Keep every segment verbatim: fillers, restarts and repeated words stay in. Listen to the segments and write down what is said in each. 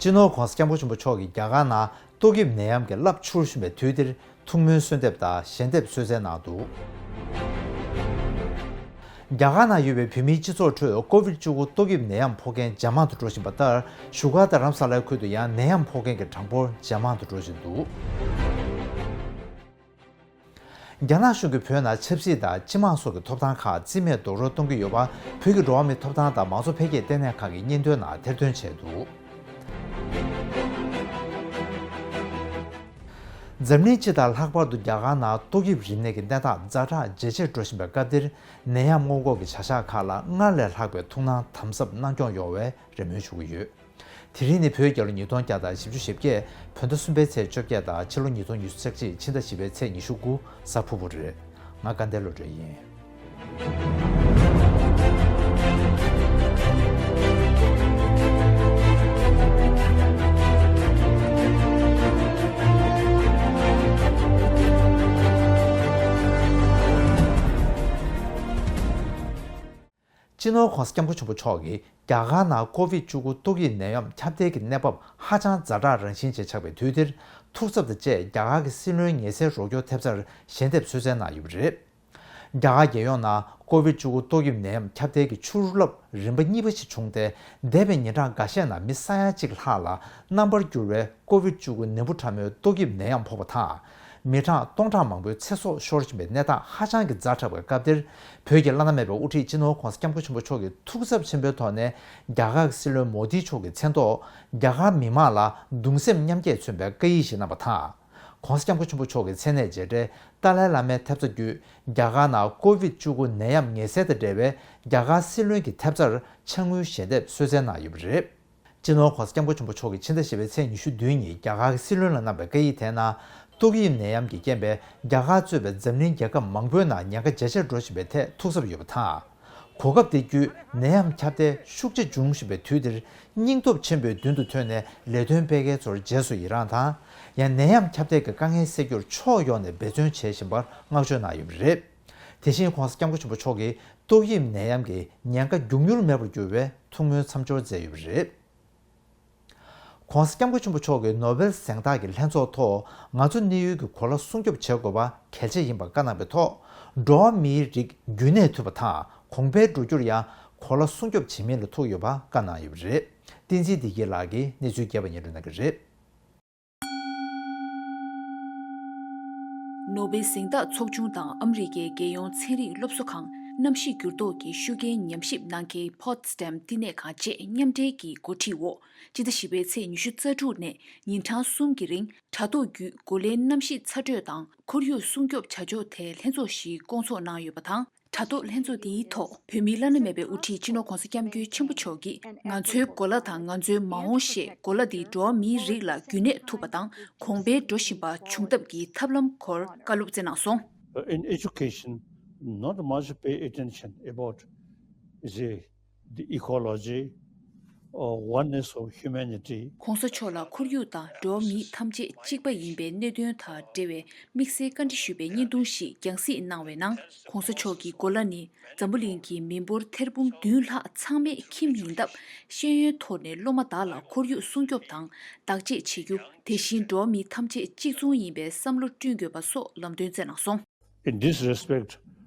སྤྱི་ནོར་༧གོང་ས་༧སྐྱབས་མགོན་ཆེན་པོ་མཆོག་གིས་རྒྱ་གར་ནང་ཏོག་དབྱིབས་ནད་ཡམས་ཀྱི་རླབས་འཕྱུར་བཞིན་པའི་དུས་འདིར་ཐུགས་སྨོན་གསོལ་འདེབས་དང་ཞལ་འདེབས་གསོལ་སྩལ་གནང་འདུག། རྒྱ་གར་ནང་ཡོད་པའི་བོད་མིའི་སྤྱི་ཚོགས་ཁྲོད་ཀོ་བིད་བཅུ་དགུ་ཏོག་དབྱིབས་ནད་ཡམས་ཕོག་མཁན་ཇེ་མང་དུ་འགྲོ་བཞིན་པ་ལྟར། བཞུགས་སྒར་དང་རྡ་རམ་ས་ལའི་ཁུལ་དུ་ཡང་ནད་ཡམས་ཕོག་མཁན་གྱི་གྲངས་འབོར་ཇེ་མང་དུ་འགྲོ་བཞིན་འདུག། རྒྱ་ནག་གཞུང་གིས་བོད་ནང་ཆབ་སྲིད་དང་སྤྱི་དམངས་སོགས་ཀྱི་ཐོབ་ཐང་ཁག་རྩིས་མེད་རྡོག་རོལ་གཏོང་གི་ཡོད་པ། བོད་ཀྱི་འགྲོ་བ་མིའི་ཐོབ་ཐང་དང་མང་གཙོ་འཕེལ་རྒྱས་ལྟེ་གནས་ཁང་གི་སྙན་ཐོའི་ནང་ཐེར་འདོན་བྱས་འདུག། འཛམ་གླིང་སྤྱི་དང་ལྷག་པར་དུ་རྒྱ་གར་ནང་ཏོག་དབྱིབས་རིམས་ནད་ཀྱི་གནས་སྟངས་ཛ་དྲག་ཇེ་ཆེར་འགྲོ་བཞིན་པའི་སྐབས་འདིར། ནད་ཡམས་སྔོན་འགོག་གི་བྱ་གཞག་ཁག་ལ་སྔར་ལས་ལྷག་པའི་ཐུགས་སྣང་དམ་ཟབ་གནང་སྐྱོང་ཡོང་བའི་རེ་སྨོན་ཞུ་གི་ཡོད། དེ་རིང་ནི་བོད་རྒྱལ་ལོ་ཉིས་སྟོང་བརྒྱ་དང་བཞི་བཅུ་ཞེ་བརྒྱད། བོད་ཟླ་གསུམ་པའི་ཚེས་བཅོ་བརྒྱད་དང་ཕྱི་ལོ་ཉིས་སྟོང་ཉི་ཤུ་རྩ་གཅིག་ཕྱི་ཟླ་བཞི་པའི་ཚེས་ཉི་ཤུ་དགུ་གཟའ་ཕུར་བུ་རེད། ང་དགའ་ལྡན་བློ་གྲོས་ཡིན། སྤྱི་ནོར་༧གོང་ས་༧སྐྱབས་མགོན་ཆེན་པོ་མཆོག་གིས་རྒྱ་གར་ནང་ཀོ་བིད་བཅུ་དགུ་ཏོག་དབྱིབས་ནད་ཡམས་ཁྱབ་གདལ་གྱི་གནས་བབ་ཧ་ཅང་ཛ་དྲག་རང་བཞིན་ཅན་ཆགས་པའི་དུས་འདིར། ཐུགས་འཚབ་དང་བཅས་རྒྱ་གར་གྱི་སྲིད་བློན་ངེས་གསལ་རོགས་སྐྱོར་ཐེབས་རྩར་ཞལ་འདེབས་གསོལ་སྩལ་གནང་ཡོད་པ་རེད། རྒྱ་གར་རྒྱལ་ཡོངས་ནང་ཀོ་བིད་བཅུ་དགུ་ཏོག་དབྱིབས་ནད་ཡམས་ཁྱབ་གདལ་གྱི་ཆུ་རླབས་རིམ་པ་གཉིས་པ་ཞིག་བྱུང་སྟེ། འདས་པའི་ཉིན་གྲངས་འགའ་ཤས་ནང་མི་ས་ཡ་གཅིག་ལྷག་ལ་རྣམ་པར་འགྱུར་བའི་ཀོ་བིད་བཅུ་དགུ་ནད་འབུ་ཕྲ་མོའི་ཏོག་དབྱིབས་ནད་ཡམས་ཕོག་པ་དང་། མི་གྲངས་སྟོང་ཕྲག་མང་པོའི་ཚེ་སྲོག་ཤོར་བཞིན་པའི་གནས་སྟངས་ཧ་ཅང་གི་ཛ་དྲག་པའི་སྐབས་འདིར། བོད་ཀྱི་བླ་ན་མེད་པའི་དབུ་ཁྲིད་སྤྱི་ནོར་༧གོང་ས་༧སྐྱབས་མགོན་ཆེན་པོ་མཆོག་གིས་ཐུགས་འཚབ་ཆེན་པོའི་ཐོག་ནས། རྒྱ་གར་གྱི་སྲིད་བློན་མོ་དི་མཆོག་གི་མཚན་ཐོག་རྒྱ་གར་མི་མང་ལ་གདུང་སེམས་མཉམ་སྐྱེད་མཚོན་པའི་བཀའ་ཡིག་ཞིག་གནང་བ་དང་། ༸གོང་ས་༸སྐྱབས་མགོན་ཆེན་པོ་མཆོག་གི་མཚན་གནས་མཇལ་འཕྲད་ཏཱ་ལའི་བླ་མའི་ཐེབས་རྩ་བརྒྱུད། རྒྱ་གར་ནང་ཀོ་བིད་བཅུ་དགུ་ནད་ཡམས་ངེས་གསལ་དང་འབྲེལ་བའི་རྒྱ་གར་སྲིད་བློན་གྱི་ཐེབས་རྩར་ཕྱག་དངུལ་ཞལ་འདེབས་གསོལ་སྩལ་གནང་ཡོད་པ་རེད། སྤྱི་ནོར་༸གོང་ས་༸སྐྱབས་མགོན་ཆེན་པོ་མཆོག་གིས་ཕྱི་ཟླ་བཞི་པའི་ཚེས་ཉི་ཤུ་བདུན་ཉིན་རྒྱ་གར་གྱི་སྲིད་བློན་ལ་གནང་བའི་བཀའ་ཡིག་དེའི་ནང་། ཏོག་དབྱིབས་ནད་ཡམས་ཀྱི་རྐྱེན་པས་རྒྱ་གར་གཙོས་པའི་འཛམ་གླིང་རྒྱལ་ཁབ་མང་པོའི་ནང་ཉེན་ཁ་ཇེ་ཆེར་འགྲོ་བཞིན་པའི་ཐད་ཐུགས་འཚབ་ཡོད་པ་དང་། གོ་སྐབས་དེ་བརྒྱུད་ནད་ཡམས་ཁྱབ་གདལ་ཤུགས་ཆེ་འབྱུང་བཞིན་པའི་དུས་འདིར། སྙིང་སྟོབས་ཆེན་པོས་མདུན་དུ་ཐོན་ནས་ལས་དོན་སྤེལ་མཁན་ཚོར་རྗེས་སུ་ཡི་རངས་དང་། ཡང་ནད་ཡམས་ཁྱབ་གདལ་གྱི་དཀའ་ངལ་སེལ་རྒྱུར་ཕྱོགས་ཡོངས་ནས་འབད་བརྩོན་བྱེད་བཞིན་པར་བསྔགས་བརྗོད་གནང་ཡོད་པ་རེད། དེ་བཞིན་༸གོང་ས་༸སྐྱབས་མགོན་ཆེན་པོ་མཆོག་གིས་ཏོག་དབྱིབས་ནད་ཡམས་ཀྱི་ཉེན་ཁ་མགྱོགས་མྱུར་མེད་པར་འགྱུར་བའི་ཐུགས་སྨོན་མཚམས་སྦྱོར་མཛད་ཡོད་པ་རེད། ༸གོང་ས་༸སྐྱབས་མགོན་ཆེན་པོ་མཆོག་གིས་ནོ་བེལ་གཟེངས་རྟགས་ཀྱི་ལྷན་ཚོགས་ཐོག་ང་ཚོ་གནས་ཡུལ་གྱི་གོ་ལ་སྲུང་སྐྱོབ་བྱེད་དགོས་པ་གལ་ཆེ་ཡིན་པ་བཀའ་གནང་བའི་ཐོག་འགྲོ་བ་མིའི་རིགས་རྒྱུན་གནས་ཐུབ་པ་དང་གོང་འཕེལ་འགྲོ་རྒྱུར་ཡང་གོ་ལ་སྲུང་སྐྱོབ་བྱེད་མིན་ལ་ཐུག་ཡོད་པ་བཀའ་གནང་ཡོད་པ་རེད། བསྟན་འཛིན་བདེ་སྐྱིད་ལགས་ཀྱིས་གནས་ཚུལ་རྒྱས་པ་སྙན་སྒྲོན་གནང་གི་རེད། ནོ་བེལ་གཟེངས་རྟགས་ཚོགས་ཆུང་དང་ཨ་མི་རི་ཀའི་རྒྱལ་ཡོངས་ཚན་རིག་སློབ་གསོ་ཁང་གནམ་གཤིས་འགྱུར་ལྡོག་གི་ཤུགས་རྐྱེན་ཉམས་ཞིབ་གནང་མཁན་Potsdam་བསྟི་གནས་ཁང་བཅས་མཉམ་འབྲེལ་གྱིས་འགོ་ཁྲིད་འོག་སྤྱི་ཟླ་བཞི་པའི་ཚེས་ཉི་ཤུ་རྩ་དྲུག་ནས་ཉིན་གྲངས་གསུམ་གྱི་རིང་དྲ་ཐོག་བརྒྱུད་གོ་ལའི་གནམ་གཤིས་ཚ་དྲོད་དང་ཁོར་ཡུག་སྲུང་སྐྱོབ་བྱ་ཕྱོགས་ཐད་ལྷན་ཚོགས་ཤིག་བསྐོང་ཚོགས་གནང་ཡོད་པ་དང་། དྲ་ཐོག་ལྷན་ཚོགས་འདིའི་ཐོག་བོད་མིའི་བླ་ན་མེད་པའི་དབུ་ཁྲིད་སྤྱི་ནོར་༸གོང་ས་༸སྐྱབས་མགོན་ཆེན་པོ་མཆོག་གིས་ང་ཚོའི་གོ་ལ་དང་ང་ཚོའི་མ་འོངས་ཤེས་གོ་ལ་འདི་འགྲོ་བ་མིའི་རིགས་ལ་རྒྱུན་གནས་ཐུབ་པ་དང་གོང་འཕེལ་འགྲོ་བཞིན་པ་བྱུང་ཐབས་ཀྱི་ཐབས་ལམ་སྐོར་བཀའ་སློབ་སྩལ་གནང་སོང་། In education, not much pay attention about the, the ecology or oneness of humanity. ༸གོང་ས་མཆོག་ལ་ཁོར་ཡུག་དང་འགྲོ་བ་མི་ཐམས་ཅད་གཅིག་པ་ཡིན་པའི་གནད་དོན་དང་འབྲེལ་བའི་དམིགས་བསལ་བཀའ་འདྲི་ཞུས་པའི་བརྙན་ཐུང་ཞིག་རྒྱང་སྲིང་གནང་བའི་ནང་། ༸གོང་ས་མཆོག་གིས་གོ་ལ་ནི་འཛམ་བུ་གླིང་གི་མི་འབོར་ཐེར་འབུམ་བདུན་ལྷག་ཚང་མས་ཁྱིམ་ཡིན་སྟབས། ཤེས་ཡོན་ཐོག་ནས་སློབ་མ་དག་ལ་ཁོར་ཡུག་སྲུང་སྐྱོབ་དང་བདག་གཅེས་བྱེད་རྒྱུ། དེ་བཞིན་འགྲོ་བ་མི་ཐམས་ཅད་གཅིག་མཚུངས་ཡིན་པའི་བསམ་བློ་བསྐྲུན་དགོས་པ་སོགས་ལམ་སྟོན་བསྩལ་གནང་སོང་། In this respect,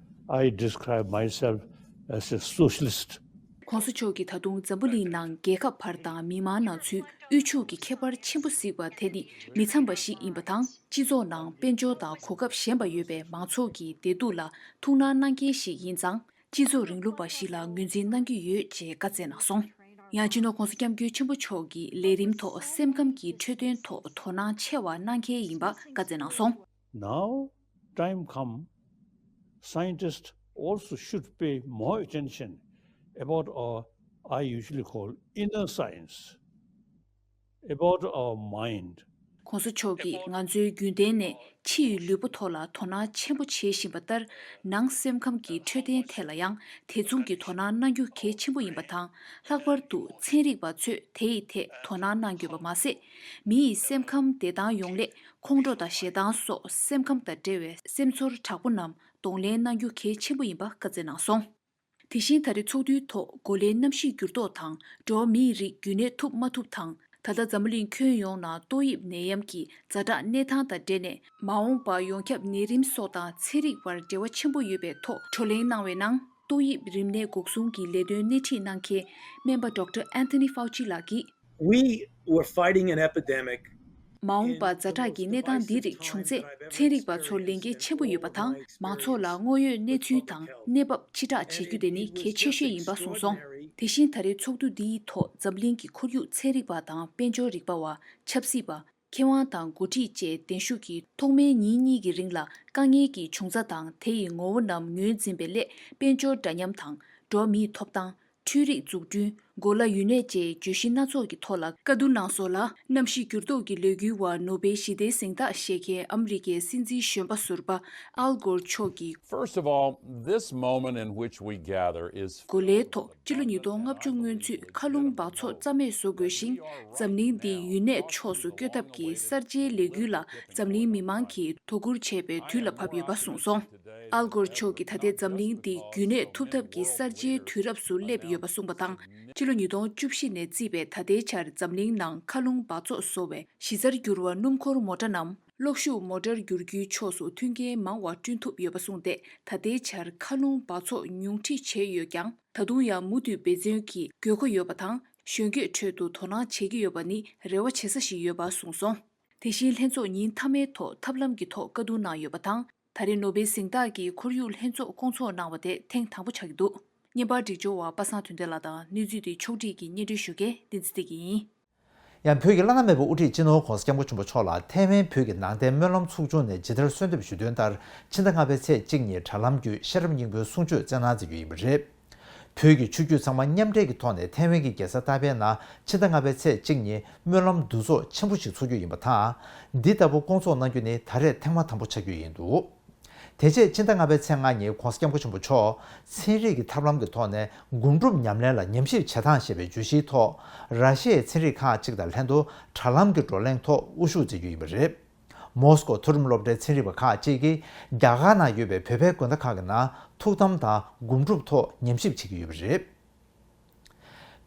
I describe myself as a socialist. ༸གོང་ས་མཆོག་གིས་ད་དུང་འཛམ་བུ་གླིང་ནང་རྒྱལ་ཁབ་བར་དང་མི་དམངས་ནང་ཚུད་དབུལ་ཕྱུག་གི་ཁྱད་པར་ཆེན་པོ་གཟིགས་པ་དེ་ནི་མི་འཚམ་པ་ཞིག་ཡིན་པ་དང་། སྤྱི་ཚོགས་ནང་དཔལ་འབྱོར་དང་གོ་སྐབས་ཞན་པ་ཡོད་པའི་མང་ཚོགས་ཀྱི་བདེ་སྡུག་ལ་ཐུགས་སྣང་གནང་མཁན་ཞིག་ཡིན་ཙང་། སྤྱི་ཚོགས་རིང་ལུགས་པ་ཞིག་ལ་ངོས་འཛིན་གནང་གི་ཡོད་ཅེས་བཀའ་སྩལ་གནང་སོང་། ཡང་སྤྱི་ནོར་༸གོང་ས་༸སྐྱབས་མགོན་ཆེན་པོ་མཆོག་གིས་ལས་རིམ་ཐོག་སེམས་ཁམས་ཀྱི་འཕྲོད་བསྟེན་ཐོག་དོ་སྣང་ཆེ་བ་གནང་མཁན་ཡིན་པ་བཀའ་སྩལ་གནང་སོང་། Now, time come, scientists also should pay more attention about our, I usually call inner science, about our mind. ༸གོང་ས་མཆོག་གིས་ང་ཚོའི་རྒྱུན་ལྡན་ནས་ཕྱི་ཡི་ལུས་པོ་ཐོག་ལ་དོ་སྣང་ཆེན་པོ་བྱེད་བཞིན་པ་ལྟར། ནང་སེམས་ཁམས་ཀྱི་འཕྲོད་བསྟེན་ཐད་ལ་ཡང་དེ་མཚུངས་ཀྱི་དོ་སྣང་གནང་རྒྱུ་གལ་ཆེན་པོ་ཡིན་པ་དང་། ལྷག་པར་དུ་ཚན་རིག་པ་ཚོས་དེ་ཡི་ཐད་དོ་སྣང་གནང་དགོས་པ་མ་ཟད། མི་ཡི་སེམས་ཁམས་བདེ་ཐང་ཡོང་སླད། ཁོང་ཁྲོ་དང་ཞེ་སྡང་སོགས་སེམས་ཁམས་དང་འབྲེལ་བའི་སེམས་ཚོར་དྲག་པོ་རྣམས་གདོང་ལེན་གནང་རྒྱུ་གལ་ཆེན་པོ་ཡིན་པ་བཀའ་སྩལ་གནང་སོང་། དེ་བཞིན་ད་རེས་ཚོགས་འདུའི་ཐོག་གོ་ལའི་གནམ་གཤིས་འགྱུར་ལྡོག་དང་འགྲོ་བ་མིའི་རིགས་རྒྱུན་གནས་ཐུབ་མ་ཐུབ་དང་ ད་ལྟ་འཛམ་བུ་གླིང་ཁྱོན་ཡོངས་ནང་ཏོག་དབྱིབས་ནད་ཡམས་ཀྱི་ཛ་དྲག་གནས་སྟངས་དང་འབྲེལ་ནས། མ་འོངས་པར་ཡོངས་ཁྱབ་ནད་རིམས་སོགས་དང་ཚན་རིག་པར་འབྲེལ་བ་ཆེན་པོ་ཡོད་པའི་ཐོག་བགྲོ་གླེང་གནང་བའི་ནང་། ཏོག་དབྱིབས་རིམས་ནད་འགོག་སྲུང་གི་ལས་དོན་སྣེ་ཁྲིད་གནང་མཁན་སྨན་པ་Doctor Anthony Fauci ལགས་ཀྱིས། We were fighting an epidemic མ་འོངས་པར་ཛ་དྲག་གི་གནས་སྟངས་འདི་རིགས་བྱུང་ཚེ། ཚན་རིག་པ་ཚོར་ལས་འགན་ཆེན་པོ་ཡོད་པ་དང་། མང་ཚོགས་ལ་དངོས་ཡོད་གནས་ཚུལ་དང་གནས་བབ་ཕྱི་བསྒྲགས་བྱེད་རྒྱུ་དེ་ནི་གལ་ཆེ་ཤོས་ཡིན་པ་གསུངས་སོང་། དེ་བཞིན་ད་རེས་ཚོགས་འདུ་འདིའི་ཐོག་འཛམ་གླིང་གི་ཁོར་ཡུག་ཚན་རིག་པ་དང་དཔལ་འབྱོར་རིག་པ་བ། ཆབ་སྲིད་པ། མཁས་དབང་དང་འགོ་ཁྲིད་བཅས་གདན་ཞུ་གིས་ཐོག་མའི་ཉིན་གཉིས་ཀྱི་རིང་ལ་དཀའ་ངལ་གྱི་འབྱུང་རྩ་དང་དེ་ཡི་ངོ་བོ་རྣམས་ངོས་འཛིན་པའི་སླད། དཔལ་འབྱོར་འདྲ་མཉམ་དང་། འགྲོ་བ་མིའི་ཐོབ་ཐང་། འཕྲུལ་རིག་འཛུགས་སྐྲུན། གོ་ལ་ཡུན་གནས་བཅས་བརྗོད་གཞི་སྣ་ཚོགས་ཀྱི་ཐོག་ལ་བཀའ་བསྡུར་གནང་སོང་ལ། གནམ་གཤིས་འགྱུར་ལྡོག་གི་ལས་འགུལ་བར་ནོ་སྦེལ་ཞི་བདེའི་གཟེངས་རྟགས་བཞེས་མཁན་ཨ་མི་རི་ཀའི་སྲིད་འཛིན་གཞོན་པ་ཟུར་པ་ཨལ་གོར་མཆོག་གིས། First of all, this moment in which we gather is གོ་ལའི་ཐོག་སྤྱི་ལོ་ཉིས་སྟོང་ལྔ་བཅུ་སྔོན་ཚུད་མཁའ་རླུང་འབག་བཙོག་རྩ་མེད་བཟོ་དགོས་ཤིང་། འཛམ་གླིང་འདི་ཡུན་གནས་ཕྱོགས་སུ་བསྐྱོད་ཐབས་ཀྱི་གསར་བརྗེའི་ལས་འགུལ་ལ་འཛམ་གླིང་མི་མང་གིས་དོ་ཁུར་བྱེད་པའི་དུས་ལ་བབ་ཡོད་པ་གསུངས་སོང་། ཨལ་གོར་མཆོག་གིས་ད་ལྟའི་འཛམ་གླིང་འདི་རྒྱུན་གནས་ཐུབ་ཐབས་ཀྱི་གསར་བརྗེའི་དུས་རབས་སུ་སླེབས་ཡོད་པ་གསུངས་པ་དང་། སྤྱི་ལོ་ཉིས་སྟོང་བཅུ་བཞི་ནས་བརྩིས་པའི་ད་ལྟའི་ཆར་འཛམ་གླིང་ནང་མཁའ་རླུང་འབག་བཙོག་བཟོ་བའི་གཞི་རྩར་གྱུར་བ་སྣུམ་འཁོར་མོ་ཊ་རྣམས་གློག་ཤུགས་མོ་ཊར་བསྒྱུར་རྒྱུའི་ཕྱོགས་སུ་མཐུན་རྐྱེན་མང་བ་བསྐྲུན་ཐུབ་ཡོད་པ་གསུངས་ཏེ། ད་ལྟའི་ཆར་མཁའ་རླུང་འབག་བཙོག་ཉུང་འཕྲི་བྱས་ཡོད་ཀྱང་། ད་དུང་ཡང་མུ་མཐུད་འབད་བརྩོན་གྱི་དགོས་མཁོ་ཡོད་པ་དང་། གཞོན་སྐྱེས་ཁྲོད་དུ་དོ་སྣང་བྱེད་ཀྱི་ཡོད་པ་ནི་རེ་བ་བྱེད་ས་ཞིག་ཡོད་པ་གསུངས་སོང་། དེ་བཞིན་ལྷན་ཚོགས་ཉིན་མཐའ་མའི་ཐོག་ཐབས་ལམ་གྱི་ཐོག་བཀའ་བསྡུར་གནང་ཡོད་པ་དང་། ད་རེས་ནོ་སྦེལ་གཟེངས་རྟགས་ཀྱི་ཁོར་ཡུག་ལྷན་ཚོགས་བསྐོང་ཚོགས་གནང་བ་དེ་ཐེངས་དང་པོ་ཆགས་ཀྱི་འདུག་བརྙན་པར་སྒྲིག་སྦྱོར་བ་པ་སངས་དོན་ལྡན་ལགས་དང་། གནས་ཚུལ་དེ་ཕྱོགས་སྒྲིག་གིས་སྙན་སྒྲོན་ཞུ་མཁན་བསྟན་འཛིན་བདེ་སྐྱིད་ཡིན། ཡང་བོད་ཀྱི་བླ་ན་མེད་པའི་དབུ་ཁྲིད་སྤྱི་ནོར་༸གོང་ས་༸སྐྱབས་མགོན་ཆེན་པོ་མཆོག་ལ་ཐའེ་ཝན་བོད་ཀྱི་ནང་བསྟན་སྨོན་ལམ་ཚོགས་ཆུང་ནས་ཇི་ལྟར་གསོལ་འདེབས་ཞུས་དོན་ལྟར། ཕྱི་ཟླ་ལྔ་པའི་ཚེས་གཅིག་ཉིན་དྲ་ལམ་བརྒྱུད་ཤེས་རབ་སྙིང་པོའི་གསུང་ཆོས་སྩལ་གནང་མཛད་རྒྱུ་ཡིན་པ་རེད། བོད་ཀྱི་ཆོས་བརྒྱུད་ཚང་མ་མཉམ་འབྲེལ་གྱི་ཐོག་ནས་ཐའེ་ཝན་གྱི་རྒྱལ་ས་ཏཱ་པེ་ནང་ཕྱི་ཟླ་ལྔ་པའི་ཚེས་གཅིག་ཉིན་སྨོན་ལམ་འདུ་ཚོགས་ཆེན་པོ་ཞིག་འཚོགས་རྒྱུ་ཡིན་པ་དང་། འདི་ལྟ་བུ་བསྐོང་ཚོགས་གནང་རྒྱུ་ནི་ད་རེས་ཐེངས་མ་དང་པོ་ཆགས་རྒྱུ་ཡིན་འདུག་དེ་རྗེས་ཕྱི་ཟླ་ལྔ་པའི་ཚེས་ལྔ་ཉིན་༸གོང་ས་༸སྐྱབས་མགོན་ཆེན་པོ་མཆོག་ཚན་རིག་གི་ཐབས་ལམ་གྱི་ཐོག་ནས་སྒོམ་སྒྲུབ་ཉམས་ལེན་ལ་ཉམས་ཞིབ་བྱེད་སྟངས་ཞེས་པའི་བརྗོད་གཞིའི་ཐོག་ར་ཤི་ཡའི་ཚན་རིག་ཁག་ཅིག་དང་ལྷན་དུ་དྲ་ལམ་གྱི་བགྲོ་གླེང་ཐོག་དབུ་བཞུགས་མཛད་རྒྱུ་ཡིན་པ་རེད། མོ་སི་ཀོ་མཐོ་རིམ་སློབ་གྲྭའི་ཚན་རིག་པ་ཁག་ཅིག་གིས་རྒྱ་གར་ནང་ཡོད་པའི་བོད་པའི་དགོན་སྡེ་ཁག་གི་ནང་ཐུགས་དམ་དང་སྒོམ་སྒྲུབ་ཐོག་ཉམས་ཞིབ་བྱེད་ཀྱི་ཡོད་པ་རེད།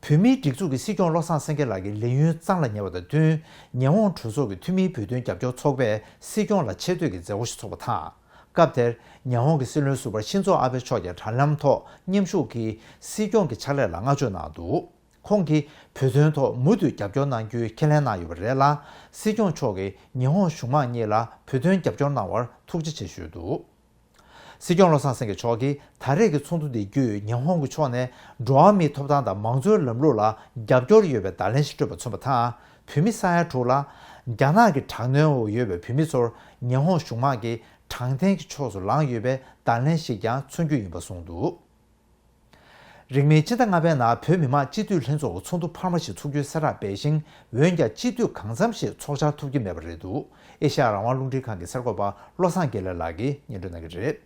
བོད་མིའི་སྒྲིག་འཛུགས་ཀྱི་སྲིད་སྐྱོང་བློ་བཟང་སེང་གེ་ལགས་ཀྱི་ལས་ཡུན་གཙང་ལ་ཉེ་བ་དང་བསྟུན། ཉི་ཧོང་གྲོས་ཚོགས་ཀྱི་འཐུས་མིའི་བོད་དོན་རྒྱབ་སྐྱོར་ཚོགས་པས་སྲིད་སྐྱོང་ལ་ཆེ་བསྟོད་ཀྱི་མཛད་སྒོ་ཞིག་ཚོགས་པ་དང་། སྐབས་དེར་ཉི་ཧོང་གི་སྲིད་བློན་ཟུར་པ་ཤིན་ཛོ་ཨ་བྷེ་མཆོག་ཀྱང་དྲ་ལམ་ཐོག་མཉམ་ཞུགས་ཀྱིས་སྲིད་སྐྱོང་གི་ཕྱག་ལས་ལ་བསྔགས་བརྗོད་གནང་འདུག་ཁོང་གིས་བོད་དོན་ཐོག་མུ་མཐུད་རྒྱབ་སྐྱོར་གནང་རྒྱུའི་ཁས་ལེན་གནང་ཡོད་པ་རེད་ལ། སྲིད་སྐྱོང་མཆོག་གིས་ཉི་ཧོང་གཞུང་མང་གཉིས་ལ་བོད་དོན་རྒྱབ་སྐྱོར་གནང་བར་ཐུགས་རྗེ་ཆེ་ཞུས་འདུག་སྲིད་སྐྱོང་བློ་བཟང་སེང་གེ་མཆོག་གིས་ད་རེས་ཀྱི་ཚོགས་འདུ་འདི་བརྒྱུད་ཉི་ཧོང་གི་ཕྱོགས་ནས་འགྲོ་བ་མིའི་ཐོབ་ཐང་དང་མང་གཙོའི་ལམ་ལུགས་ལ་རྒྱབ་སྐྱོར་ཡོད་པའི་བརྡ་ལན་ཞིག་སྤྲོད་པ་མཚོན་པ་དང་། བོད་མི་ས་ཡ་དྲུག་ལ་རྒྱ་ནག་གི་དྲག་གནོན་འོག་ཡོད་པའི་བོད་མི་ཚོར་ཉི་ཧོང་གཞུང་མང་གིས་དྲང་བདེན་གྱི་ཕྱོགས་སུ་ལངས་ཡོད་པའི་བརྡ་ལན་ཞིག་ཀྱང་མཚོན་རྒྱུ་ཡིན་པ་གསུངས་འདུག་རིང་མིན་ཕྱི་ཟླ་ལྔ་པའི་ནང་བོད་མི་མང་སྤྱི་འཐུས་ལྷན་ཚོགས་ཀྱི་ཚོགས་འདུ་འཕར་མ་ཞིག་འཚོགས་རྒྱུའི་གསལ་བསྒྲགས་སྤེལ་ཞིང་། འོན་ཀྱང་སྤྱི་འཐུས་གང་འཚམ་ཞིག་ཚོགས་བཅར་ཐུབ་ཀྱི་མེད་པ་རེད་འདུག་ཨེ་ཤ་ཡ་རང་དབང་རླུང་འཕྲིན་ཁང་གི་གསར་འགོད་པ་བློ་བཟང་དགེ་ལེགས་ལགས་ཀྱིས་སྙན་སྒྲོན་གནང་གི་རེད།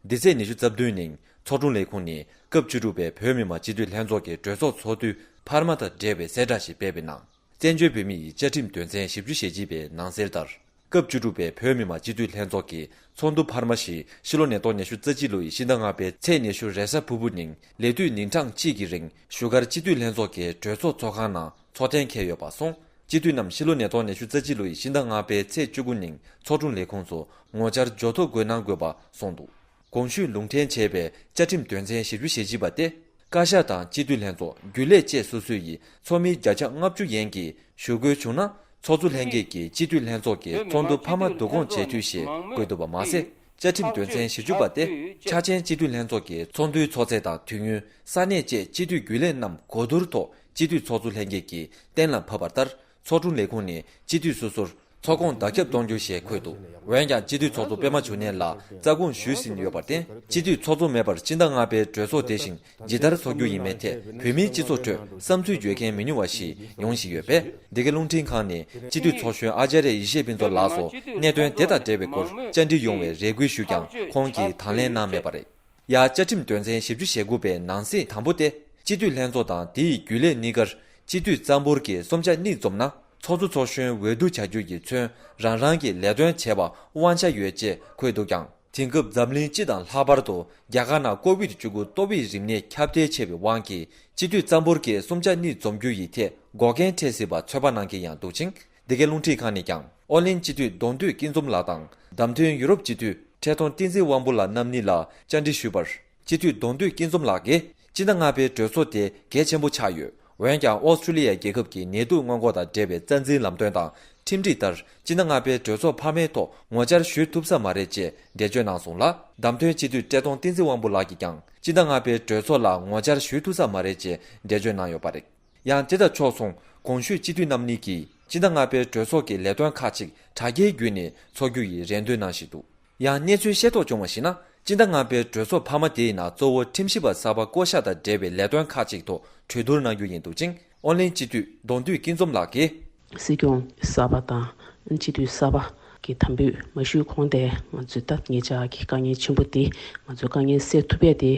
འདི་ཚེས་ཉི་ཤུ་རྩ་བདུན་ཉིན་ཚོགས་དྲུང་ལས་ཁུངས་ནས་སྐབས་བཅུ་དྲུག་པའི་བོད་མི་མང་སྤྱི་འཐུས་ལྷན་ཚོགས་ཀྱི་གྲོས་ཚོགས་ཚོགས་དུས་འཕར་མ་དང་འབྲེལ་བའི་གསལ་བསྒྲགས་ཤིག་སྤེལ་བའི་ནང་། བཙན་བྱོལ་བོད་མི་ཡི་བཅའ་ཁྲིམས་དོན་ཚན་བཞི་བཅུ་ཞེ་གཅིག་པའི་ནང་གསལ་ལྟར། སྐབས་བཅུ་དྲུག་པའི་བོད་མི་མང་སྤྱི་འཐུས་ལྷན་ཚོགས་ཀྱི་ཚོགས་འདུ་འཕར་མ་ཞིག་ཕྱི་ལོ་ཉིས་སྟོང་ཉི་ཤུ་རྩ་གཅིག་ལོ་ཡི་ཕྱི་ཟླ་ལྔ་པའི་ཚེས་ཉི་ཤུ་རེས་གཟའ་ཕུར་བུ་ཉིན་ལས་དུས་ཉིན་གྲངས་གཅིག་གི་རིང་བཞུགས་སྒར་སྤྱི་འཐུས་ལྷན་ཚོགས་ཀྱི་གྲོས་ཚོགས་ཚོགས་ཁང་ནང་ཚོགས་གཏན་འཁེལ་ཡོད་པ་སོང་། སྤྱི་འཐུས་རྣམས་ཕྱི་ལོ་ཉིས་སྟོང་ཉི་ཤུ་རྩ་གཅིག་ལོ་ཡི་ཕྱི་ཟླ་ལྔ་པའི་ཚེས་བཅུ་དགུ་ཉིན་ཚོགས་དྲུང་ལས་ཁུངས་སུ་ངོ་བཅར་འབྱོར་ཐོ་འགོད་གནང་དགོས་པ་གསུངས་འདུག་གོང་ཞུས་ལུང་འདྲེན་བྱས་པའི་བཅའ་ཁྲིམས་དོན་ཚན་བཞི་བཅུ་ཞེ་གཅིག་པ་སྟེ། བཀའ་ཤག་དང་སྤྱི་འཐུས་ལྷན་ཚོགས་རྒྱུན་ལས་བཅས་སོ་སོ་ཡི་ཚོགས་མིའི་བརྒྱ་ཆ་ལྔ་བཅུ་ཡན་གྱིས་ཞུ་དགོས་བྱུང་ན། ཚོགས་གཙོ་ལྷན་རྒྱས་ཀྱིས་སྤྱི་འཐུས་ལྷན་ཚོགས་ཀྱི་ཚོགས་འདུ་འཕར་མ་བསྡུ་སྐོང་བྱེད་འཐུས་ཞེས་བཀོད་འདུག་པ་མ་ཟད། བཅའ་ཁྲིམས་དོན་ཚན་བཞི་བཅུ་པ་སྟེ། འཆར་ཅན་སྤྱི་འཐུས་ལྷན་ཚོགས་ཀྱི་ཚོགས་འདུའི་ཚོགས་ཚད་དང་དུས་ཡུན། ས་གནས་བཅས་སྤྱི་འཐུས་རྒྱུན་ལས་རྣམས་གོ་བསྡུར་ཐོག་སྤྱི་འཐུས་ཚོགས་གཙོ་ལྷན་རྒྱས་ཀྱིས་གཏན་ལ་ཕབ་པ་ལྟར། ཚོགས་དྲུང་ལས་ཁུངས་ནས་སྤྱི་འཐུས་སོ་སོར་ཚོགས་ཁོངས་བརྡ་ཁྱབ་གཏོང་རྒྱུ་ཞེས་འཁོད་འདུག་འོན་ཀྱང་སྤྱི་འཐུས་ཚོགས་གཙོ་པད་མ་འབྱུང་གནས་ལགས་རྩ་དགོངས་ཞུས་ཟིན་ཡོད་པར་བརྟེན། སྤྱི་འཐུས་ཚོགས་གཙོ་མེད་པར་ཕྱི་ཟླ་ལྔ་པའི་གྲོས་ཚོགས་དེ་བཞིན་ཇི་ལྟར་འཚོགས་རྒྱུ་ཡིན་མིན་ཐད་བོད་མིའི་སྤྱི་ཚོགས་ཁྲོད་བསམ་ཚུལ་བརྗོད་མཁན་མི་ཉུང་བ་ཞིག་ཡོང་བཞིན་ཡོད་པས། འདི་ག་རླུང་འཕྲིན་ཁང་ནས་སྤྱི་འཐུས་ཚོགས་གཞོན་ཨ་ཅཱརྱ་ཡེ་ཤེས་ཕུན་ཚོགས་ལགས་སུ་གནད་དོན་དེ་དང་འབྲེལ་བའི་སྐོར་བཅར་འདྲི་ཡོང་བའི་རེ་སྐུལ་ཞུས་ཀྱང་། ཁོང་གིས་དང་ལེན་གནང་མེད་པ་རེད། ཡང་བཅའ་ཁྲིམས་དོན་ཚན་བཞི་བཅུ་ཞེ་དགུ་པའི་ནང་གསེས་དང་པོ་སྟེ། སྤྱི་འཐུས་ལྷན་ཚོགས་དང་དེ་ཡི་རྒྱུན་ལས་གཉིས་ཀར་སྤྱི་འཐུས་རྩ་འབོར་གྱི་གསུམ་ཆ་གཉིས་འཛོམས་ན། ཚོགས་གཙོ་ཚོགས་གཞོན་འོས་བསྡུ་བྱ་རྒྱུ་ཡིས་མཚོན་རང་རང་གི་ལས་དོན་བྱེད་པར་དབང་ཆ་ཡོད་ཅེས་འཁོད་འདུག་ཀྱང་། དེང་སྐབས་འཛམ་གླིང་སྤྱི་དང་ལྷག་པར་དུ་རྒྱ་གར་ནང་ཀོ་བིད་བཅུ་དགུ་ཏོག་དབྱིབས་རིམས་ནད་ཁྱབ་གདལ་ཆེ་བའི་དབང་གིས། སྤྱི་འཐུས་རྩ་འབོར་གྱི་གསུམ་ཆ་གཉིས་འཛོམས་རྒྱུ་ཡི་ཐད་ འགོག་རྐྱེན་འཕྲད་སྲིད་པ་ཚོད་དཔག་གནང་མཁན་ཡང་འདུག་ཅིང་། འདི་གའི་རླུང་འཕྲིན་ཁང་ནས་ཀྱང་ཨོ་གླིང་སྤྱི་འཐུས་གདོང་འདུས་སྐྱིད་འཛོམས་ལགས་དང་། བདམས་ཐོན་ཡུ་རོབ་སྤྱི་འཐུས་འཕྲལ་གཏོང་བསྟན་འཛིན་དབང་པོ་ལགས་རྣམ་གཉིས་ལ་བཅར་འདྲི་ཞུས་པར། སྤྱི་འཐུས་གདོང་འདུས་སྐྱིད་འཛོམས་ལགས་ཀྱིས། སྤྱི་ཟླ་ལྔ་པའི་གྲོས་ཚོགས་དེ་གལ་ཆེན་པོ་ཆགས་ཡོད། འོན་ཀྱང་ཨོ་སི་ཀྲུ་ལི་ཡ་རྒྱལ་ཁབ་ཀྱི་ནད་དུག་སྔོན་འགོག་དང་འབྲེལ་བའི་རྩ་འཛིན་ལམ་སྟོན་དང་ཁྲིམས་སྒྲིག་ལྟར། སྤྱི་ཟླ་ལྔ་པའི་གྲོས་ཚོགས་འཕར་མའི་ཐོག་ངོ་བཅར་ཞུ་ཐུབ་ས་མ་རེད་ཅེས་འགྲེལ་བརྗོད་གནང་སོང་ལ། བདམས་ཐོན་སྤྱི་འཐུས་བཀྲས་མཐོང་བསྟན་འཛིན་དབང་པོ་ལགས་ཀྱིས་ཀྱང་། སྤྱི་ཟླ་ལྔ་པའི་གྲོས་ཚོགས་ལ་ངོ་བཅར་ཞུ་ཐུབ་ས་མ་རེད་ཅེས་འགྲེལ་བརྗོད་གནང་ཡོད་པ་རེད། ཡང་དེ་དང་ཕྱོགས་མཚུངས། གོང་ཞུས་སྤྱི་འཐུས་རྣམ་གཉིས་ཀྱིས་སྤྱི་ཟླ་ལྔ་པའི་གྲོས་ཚོགས་ཀྱི་ལས་དོན་ཁག་ཅིག་དྲ་རྒྱའི་བརྒྱུད་ནས་འཚོགས་རྒྱུ་ཡི་རེ་འདུན་གནང་བཞིན་འདུག། ཡང་གནས་ཚུལ་ཤེས་རྟོགས་བྱུང་བར་གཞིགས་ན། སྤྱི་ཟླ་ལྔ་པའི་གྲོས་ཚོགས་འཕར་མ་དེའི་ནང་གཙོ་བོ་ཁྲིམས་ཞིབ་པ་གསར་པ་བསྐོ་གཞག་དང་འབྲེལ་བའི་ལས་དོན་ཁག་ཅིག་ཐོག་གྲོས་བསྡུར་གནང་རྒྱུ་ཡིན་འདུག་ཅིང་། ཨོ་གླིང་སྤྱི་འཐུས་གདོང་འདུས་སྐྱིད་འཛོམས་ལགས་ཀྱིས། སྲིད་སྐྱོང་གསར་པ་དང་སྤྱི་འཐུས་གསར་པ་གི་དམ་འབུལ་མ་ཞུས་གོང་དེ་ང་ཚོའི་ད་ཉེ་ཆར་གྱི་དཀའ་ངལ་ཆེན་པོ་དེ་ང་ཚོའི་དཀའ་ངལ་སེལ་ཐུབ་ཡས་དེ་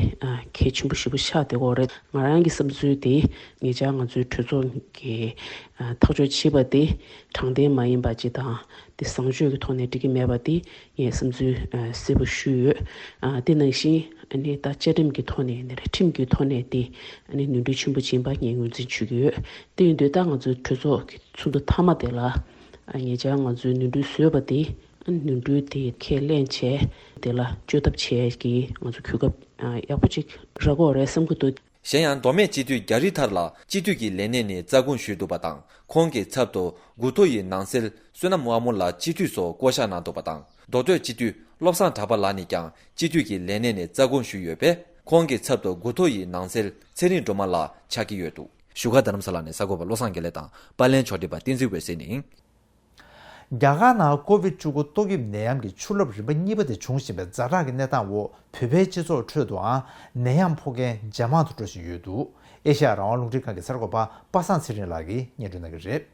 གལ་ཆེན་པོ་ཞེ་པོ་ཆགས་བསྡད་ཀྱི་ཡོད་རེད། ང་རང་གི་བསམ་ཚུལ་དེ་ཉེ་ཆར་ང་ཚོའི་གྲོས་ཚོགས་ཀྱི་ཐག་གཅོད་བྱས་པ་དེ་དྲང་བདེན་མ་ཡིན་པ་ཅིག་དང་། དེ་བཟང་སྤྱོད་ཀྱི་ཐོག་ནས་འགྲིག་གི་མེད་པ་དེ་ངས་བསམ་ཚུལ་ཨ་གསལ་པོ་ཞུས་ཡོད། ཨ་དེ་ནང་བཞིན་ཨ་ནི་ད་བཅའ་ཁྲིམས་ཀྱི་ཐོག་ནས་ནི་རེད། ཁྲིམས་ཀྱི་ཐོག་ནས་དེ་ཨ་ནི་ནོར་འཁྲུལ་ཆེན་པོ་ཕྱིན་པ་ངས་ངོས་འཛིན་ཞུ་གི་ཡོད། དེ་ཡིན་དུས་ད་ང་ཚོའི་གྲོས་ཚོགས་ཀྱི་ཚོགས་འདུ་མཐའ་མ་དེ་ལ་ཨ་ཉེ་ཆར་ང་ཚོའི་ནོར་འཁྲུལ་བཟོས་པ་དེ་ཨ་ནི་ནོར་འཁྲུལ་དེ་ཁས་ལེན་བྱས་དེ་ལ་བཅོས་ཐབས་བྱས་ཀྱི་ང་ཚོ་གོ་སྐབས་ཨ་ཡག་པོ་ཅིག་རག་གི་ཡོད་རེད་བསམ་གྱི་འདུག། གཞན་ཡང་མདོ་སྨད་སྤྱི་འཐུས་རྒྱ་རི་ཐར་ལགས་སྤྱི་འཐུས་ཀྱི་ལས་གནས་ནས་རྩ་དགོངས་ཞུས་འདུག་པ་དང་། ཁོང་གི་ཚབ་ཏུ་དགུ་ཐོག་ཡི་ནང་གསེས་བསོད་ནམས་དབང་མོ་ལགས་སྤྱི་འཐུས་སུ་བསྐོ་གཞག་གནང་འདུག་པ་དང་། མདོ་སྟོད་སྤྱི་འཐུས་བློ་བཟང་གྲགས་པ་ལགས་ནས་ཀྱང་སྤྱི་འཐུས་ཀྱི་ལས་གནས་ནས་རྩ་དགོངས་ཞུས་ཡོད་པས། ཁོང་གི་ཚབ་ཏུ་དགུ་ཐོག་ཡི་ནང་གསེས་ཚེ་རིང་སྒྲོལ་མ་ལགས་ཆགས་ཀྱི་ཡོད་འདུག། བཞུགས་སྒར་རྡ་རམ་ས་ལ་ནས་གསར་འགོད་པ་བློ་བཟང་དགེ་ལེགས་དང་། པར་ལེན་ཕྱོགས་སྒྲིག་པ་བསྟན་འཛིན་འོད་ཟེར་ནས་ཡིན། རྒྱ་གར་ནང་ཀོ་བིད་བཅུ་དགུ་ཏོག་དབྱིབས་ནད་ཡམས་ཀྱི་ཆུ་རླབས་རིམ་པ་གཉིས་པ་དེ་འབྱུང་བཞིན་པའི་ཛ་དྲག་གི་གནས་སྟངས་འོག་བོད་པའི་སྤྱི་ཚོགས་ཁྲོད་དུའང་ནད་ཡམས་ཕོག་མཁན་ཇེ་མང་དུ་འགྲོ་བཞིན་ཡོད་འདུག། ཨེ་ཤ་ཡ་རང་དབང་རླུང་འཕྲིན་ཁང་གི་གསར་འགོད་པ་པ་སངས་ཚེ་རིང་ལགས་ཀྱིས་སྙན་སྒྲོན་གནང་གི་རེད།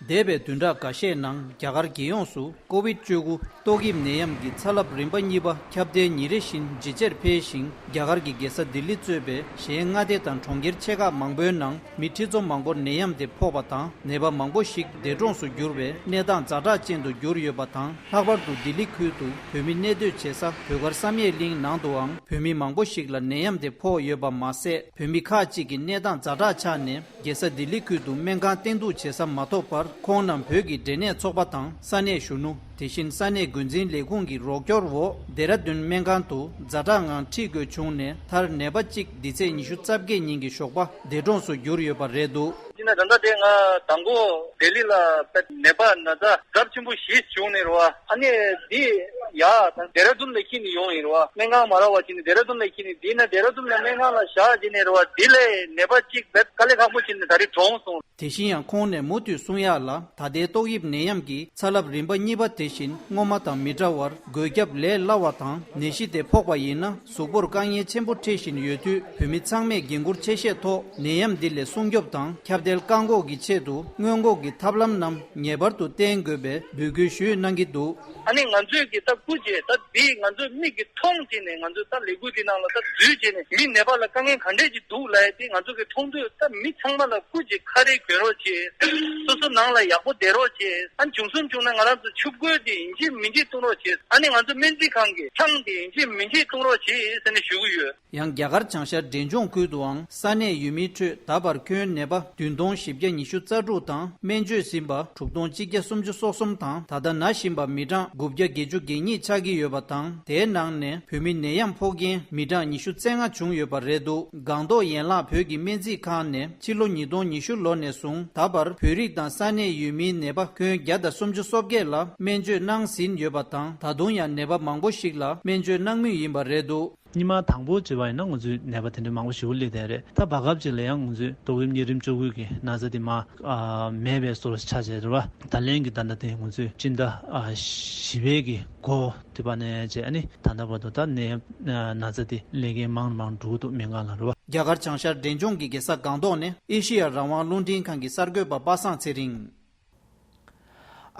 འདས་པའི་བདུན་ཕྲག་འགའ་ཤས་ནང་རྒྱ་གར་རྒྱལ་ཡོངས་སུ་ཀོ་བིད་བཅུ་དགུ་ཏོག་དབྱིབས་ནད་ཡམས་ཀྱི་ཚ་རླབས་རིམ་པ་གཉིས་པ་ཁྱབ་གདལ་ཉིན་རེ་བཞིན་ཇེ་ཆེར་འཕེལ་ཞིང་། རྒྱ་གར་གྱི་རྒྱལ་ས་ལྡི་ལི་གཙོས་པའི་གཞན་མངའ་སྡེ་དང་གྲོང་ཁྱེར་ཆེ་ཁག་མང་པོའི་ནང་མི་ཁྲི་ཚོ་མང་པོར་ནད་ཡམས་དེ་ཕོག་པ་དང་། ནད་པ་མང་པོ་ཞིག་འདས་གྲོངས་སུ་གྱུར་བའི་གནས་སྟངས་ཛ་དྲག་ཅན་དུ་གྱུར་ཡོད་པ་དང་། ལྷག་པར་དུ་ལྡི་ལི་ཁུལ་དུ་བོད་མི་གནས་སྡོད་བྱེད་ས་བོད་སྒར་བསམ་ཡས་གླིང་ནང་དུའང་བོད་མི་མང་པོ་ཞིག་ལ་ནད་ཡམས་དེ་ཕོག་ཡོད་པ་མ་ཟད། བོད་མི་ཁག་ཅིག་གི་གནས་སྟངས་ཛ་དྲག་ཆགས་ནས། རྒྱལ་ས་ལྡི་ལི་ཁུལ་དུ་སྨན་ཁང་བསྟེན་གཏུག་བྱེད་ས་མ་ཐོབ་པར། ཁོང་རྣམས་བོད་ཀྱི་འབྲེལ་ནད་ཚོགས་པ་དང་ས་གནས་གཞོན་ནུ། དེ་བཞིན་ས་གནས་འགོ་འཛིན་ལས་ཁུངས་ཀྱི་རོགས་སྐྱོར་འོག་ལྡེ་ར་ལྡུན་སྨན་ཁང་དུ་ཛ་དྲག་ངང་ཁྲིད་དགོས་བྱུང་ནས། མཐར་ནད་པ་གཅིག་འདི་ཚེས་ཉི་ཤུ་རྩ་བརྒྱད་ཉིན་གྱི་ཞོགས་པ་འདས་གྲོངས་སུ་གྱུར་ཡོད་པ་རེད་འདུག། ཅི་ན་ད་ལྟ་དེ་ང་དང་པོ་ལྡི་ལི་ལ་ནད་པ་ན་ཚ་ཚབས་ཆེན་པོ་བཞི་བྱུང་ནས་རེད་བ། ཨ་ནི་འདི་ཡ་ལྡེ་ར་ལྡུན་ལ་ཁྱེར་ནས་ཡོང་ཡིན་རེད་བ། སྨན་ཁང་མ་རག་པ་བྱས་ནས་ལྡེ་ར་ལྡུན་ལ་ཁྱེར་ནས། འདི་ན་ལྡེ་ར་ལྡུན་ལ་སྨན་ཁང་ལ་བཞག་བྱས་ནས་རེད་བ། འདི་ལ་ནད་པ་གཅིག་བེད་དཀའ་ལས་ཁག་པོ་བྱས་ནས་ད་རེས་གྲོངས་སོང་། དེ་བཞིན་ཡང་ཁོང་ནས་མུ་མཐུད་གསུང་ཡག་ལ། ད་ལྟའི་ཏོག་དབྱིབས་ནད་ཡམས་ཀྱི་ཚ་རླབས་རིམ་པ་གཉིས་པ་དེ་བཞིན་སྔོན་མ་དང་མི་འདྲ་བར་འགོས་ཁྱབ་ལས་སླ་བ་དང་། ནད་གཞི་དེ་ཕོག་པ་ཡིན་ན་གཟུགས་པོར་དཀའ་ངལ་ཆེན་པོ་འཕྲད་བཞིན་ཡོད་དུས། བོད་མི་ཚང་མས་འགན་འཁུར་ཆེ་བཞེས་ཐོག་ནད་ཡམས་འདི་ལས་སྲུང་སྐྱོབ་དང་ཁྱབ་གདལ་བཀག་འགོག་གི་ཆེད་དུ་སྔོན་འགོག་གི་ཐབས་ལམ་རྣམས་ངེས་པར་དུ་བསྟེན་དགོས་པའི་འབོད་སྐུལ་ཞུས་གནང་གི་འདུག། ཨ་ནི་ང་ཚོས་ཀྱི་ད་སྐུ་མཁྱེན་ད་འདི་ང་ཚོས་མིག་གིས་མཐོང་བྱས་ནས། ང་ཚོས་ད་ལས་འགུལ་འདི་ནང་ལ་ད་འཛུལ་བྱས་ནས། མི་ནད་པ་ལ་དཀའ་ངལ་ག་འདྲས་ཅིག་འདུག་ལབ་ཡ་དེ་ང་ཚོ་གིས་མཐོང་དུས། ད་མི་ཚང་མ་ལ་སྐུ་མཁྱེན་ཁ་རས་གྱོན་རོགས་བྱེད། སོ་སོ་ནང་ལ་ཡག་པོ་བསྡད་རོགས་བྱེད། ཨ་ནི་བྱུང་སོང་བྱུང་ན་ང་རང་ཚོ་ཆུ་བཀོལ་དེ་ཡིན་གཅིག་མིན་གཅིག་བཏུང་རོགས་བྱེད། ཨ་ནི་ང་ཚོ་སྨན་རྩིས་ཁང་གི་ཆང་དེ་ཡིན་གཅིག་མིན་གཅིག་བཏུང་རོགས་བྱེད་ཟེར་ནས་ཞུ་གི་ཡོད། ཡང་རྒྱ་གར་བྱང་ཤར་འབྲས་ལྗོངས་ཁུལ་དུའང་ས་གནས་ཡུལ་མིའི་ཁྲོད་ད་བར་ཁྱོན་ནད་པ་བདུན་སྟོང་བཞི་བརྒྱ་ཉི་ཤུ་རྩ་དྲུག་དང་། སྨན་བཅོས་ཟིན་པ་དྲུག་སྟོང་གཅིག་བརྒྱ་སུམ་ཅུ་སོ་གསུམ་དང་། ད་ལྟ་ན་བཞིན་པ་མི་གྲངས་དགུ་བརྒྱ་བརྒྱད་ཅུ་གྱ་གཉིས་ཆགས་ཀྱི་ཡོད་པ་དང་། དེའི་ནང་ནས་བོད་མི་ནད་ཡམས་ཕོག་མཁན་མི་གྲངས་ཉི་ཤུ་རྩ་ལྔ་བྱུང་ཡོད་པ་རེད་འདུག། སྒང་ཏོག་ཡན་ལག་བོད་ཀྱི་སྨན་རྩིས་ཁང་ནས་ཕྱི་ལོ་ཉིས་སྟོང་ཉི་ཤུ་ལོ་ནས་བཟུང་ད་བར་བོད་རིགས་དང་ས་གནས་ཡུལ་མིའི་ནད་པ་ཁྱོན་བརྒྱ་དང་སུམ་ཅུ་སོ་བརྒྱད་ལ་སྨན་བཅོས་གནང་ཟིན་ཡོད་པ་དང་། ད་དུང་ཡང་ནད་པ་མང་པོ་ཞིག་ལ་སྨན་བཅོས་གནང་མུས་ཡིན་པ་རེད་འདུག། སྔོན་མ་དང་པོ་བྱས་པ་ཡིན་ན་ང་ཚོའི་ནད་པ་དེ་འདྲ་མང་པོ་ཞེ་པོ་སླེབས་བསྡད་རེད། ད་བར་སྐབས་ཅིག་ལ་ཡང་ང་ཚོའི་ཏོག་དབྱིབས་གཉན་རིམས་བཅུ་དགུ་གི་ན་ཚ་དེ་མར་ཨ་མེད་པའི་བཟོ་འདྲ་ཆགས་བྱས་རེད་བ། ད་ལན་གྱི་ད་ལྟ་དེ་ང་ཚོས་སྤྱི་ཟླ་ཨ་བཞི་པའི་གི་འགོ་དེ་བ་ནས་བྱས། ཨ་ནི་ད་ལྟ་བར་དུ་ད་ནད་ཨ་ན་ཚ་དེ་སླེབས་མཁན་མང་རུ་མང་རུ་འགྲོ་གི་འདུག། སྨན་ཁང་ལ་རེད་བ། རྒྱ་གར་བྱང་ཤར་འབྲས་ལྗོངས་ཀྱི་རྒྱལ་ས་སྒང་ཏོག་ནས་ཨེ་ཤེ་ཡ་རང་དབང་རླུང་འཕྲིན་ཁང་གི་གསར་འགོད་པ་པ་སངས་ཚེ་རིང་།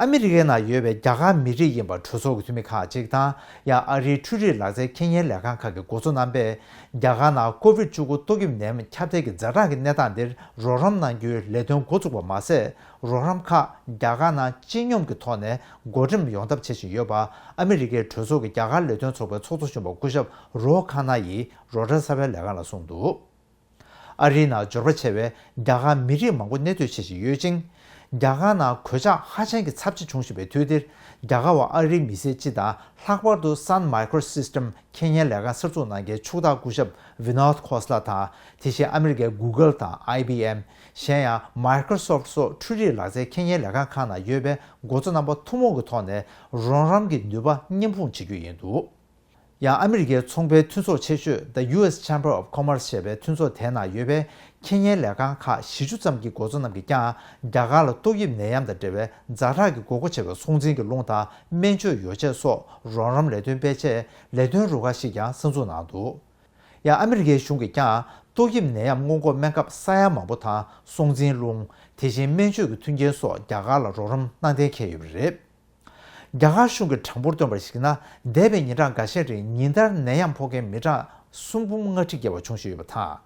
ཨ་མི་རི་ཀའི་ནང་ཡོད་པའི་རྒྱ་གར་མི་རིགས་ཡིན་པ་གྲོས་ཚོགས་ཀྱི་འཐུས་མི་ཁག་ཅིག་དང་། ཡང་ཨ་རིའི་འཕྲུལ་རིག་ལག་རྩལ་ཁེ་ཉེན་ལས་ཁང་ཁག་གི་འགོ་གཙོ་རྣམ་པས། རྒྱ་གར་ནང་ཀོ་བིད་བཅུ་དགུ་ཏོག་དབྱིབས་ནད་ཡམས་ཁྱབ་གདལ་གྱི་ཛ་དྲག་གི་གནས་སྟངས་འདིར་རོགས་རམ་གནང་རྒྱུའི་ལས་དོན་འགོ་བཙུགས་པ་མ་ཟད། རོགས་རམ་ཁག་རྒྱ་གར་ནང་སྤྱི་སྙོམས་ཀྱི་ཐོག་ནས་བགོ་འགྲེམས་ཡོང་ཐབས་བྱེད་བཞིན་ཡོད་པ། ཨ་མི་རི་ཀའི་གྲོས་ཚོགས་ཀྱི་རྒྱ་གར་ལས་དོན་ཚོགས་པའི་ཚོགས་གཙོ་གཞོན་པ་སྐུ་ཞབས་རོ་ཁ་ན་ཡིས་རོའི་ཊར་གསར་པའི་ལས་ཁང་ལ་གསུངས་འདུག། ཨ་རིའི་ནང་འབྱོར་པ་ཆེ་བའི་རྒྱ་གར་མི་རིགས་མང་པོ་གནས་སྡོད་བྱེད་བཞིན་ཡོད་ཅིང་། རྒྱ་གར་ནང་གོད་ཆག་ཧ་ཅང་གི་ཚབས་ཆེ་བྱུང་བཞིན་པའི་དུས་འདིར། རྒྱ་གར་བ་ཨ་རིའི་མི་སེར་སྤྱི་དང་། ལྷག་པར་དུ་Sun Microsystem མཁྱེན་སྙན་ལས་ཁང་གསར་འཛུགས་གནང་མཁན་ཕྱུག་བདག་སྐུ་ཞབས་Vinod Khosla དང་། དེ་བཞིན་ཨ་མི་རི་ཀའི་Google དང་I B M། གཞན་ཡང་Microsoft སོགས་འཕྲུལ་རིག་ལག་རྩལ་མཁྱེན་སྙན་ལས་ཁང་ཁག་ནང་ཡོད་པའི་འགོ་གཙོ་རྣམ་པ་ཐུན་མོང་གི་ཐོག་ནས་རོགས་རམ་གྱི་ནུས་པ་མཉམ་སྤུངས་བྱེད་རྒྱུ་ཡིན་འདུག་ཡང་ཨ་མི་རི་ཀའི་ཚོང་པའི་མཐུན་ཚོགས་ཆེ་ཤོས་The U S Chamber of Commerce ཞེས་པའི་མཐུན་ཚོགས་དེའི་ནང་ཡོད་པའི་མཁྱེན་སྙན་ལས་ཁང་ཁག་བཞི་བཅུ་ཙམ་གྱི་འགོ་གཙོ་རྣམས་ཀྱིས་ཀྱང་རྒྱ་གར་ལ་ཏོག་དབྱིབས་ནད་ཡམས་དང་འབྲེལ་བའི་ཛ་དྲག་གི་དགོས་མཁོ་ཆེ་བའི་སྲོག་འཛིན་གྱི་རླུང་དང་སྨན་བཅོས་ཡོ་བྱད་སོགས་རོགས་རམ་ལས་དོན་སྤེལ་ཆེད་ལས་དོན་རུ་ཁག་ཞིག་ཀྱང་གསར་འཛུགས་གནང་འདུག་ཡང་ཨ་མི་རི་ཀའི་གཞུང་གིས་ཀྱང་ཏོག་དབྱིབས་ནད་ཡམས་སྔོན་འགོག་སྨན་ཁབ་ས་ཡ་མང་པོ་དང་སྲོག་འཛིན་རླུང་། དེ་བཞིན་སྨན་བཅོས་ཀྱི་མཐུན་རྐྱེན་སོགས་རྒྱ་གར་ལ་རོགས་རམ་གནང་གཏན་འཁེལ་ཡོད་པ་རེད། རྒྱ་གར་གཞུང་གིས་གྲངས་འབོར་བཏོན་པར་གཞིགས་ན། འདས་པའི་ཉིན་གྲངས་འགའ་ཤས་རིང་ཉིན་ལྟར་ནད་ཡམས་ཕོག་མཁན་མི་གྲངས་སུམ་འབུམ་ལྔ་ཁྲི་བརྒལ་བ་འབྱུང་བཞིན་ཡོད་པ་དང་།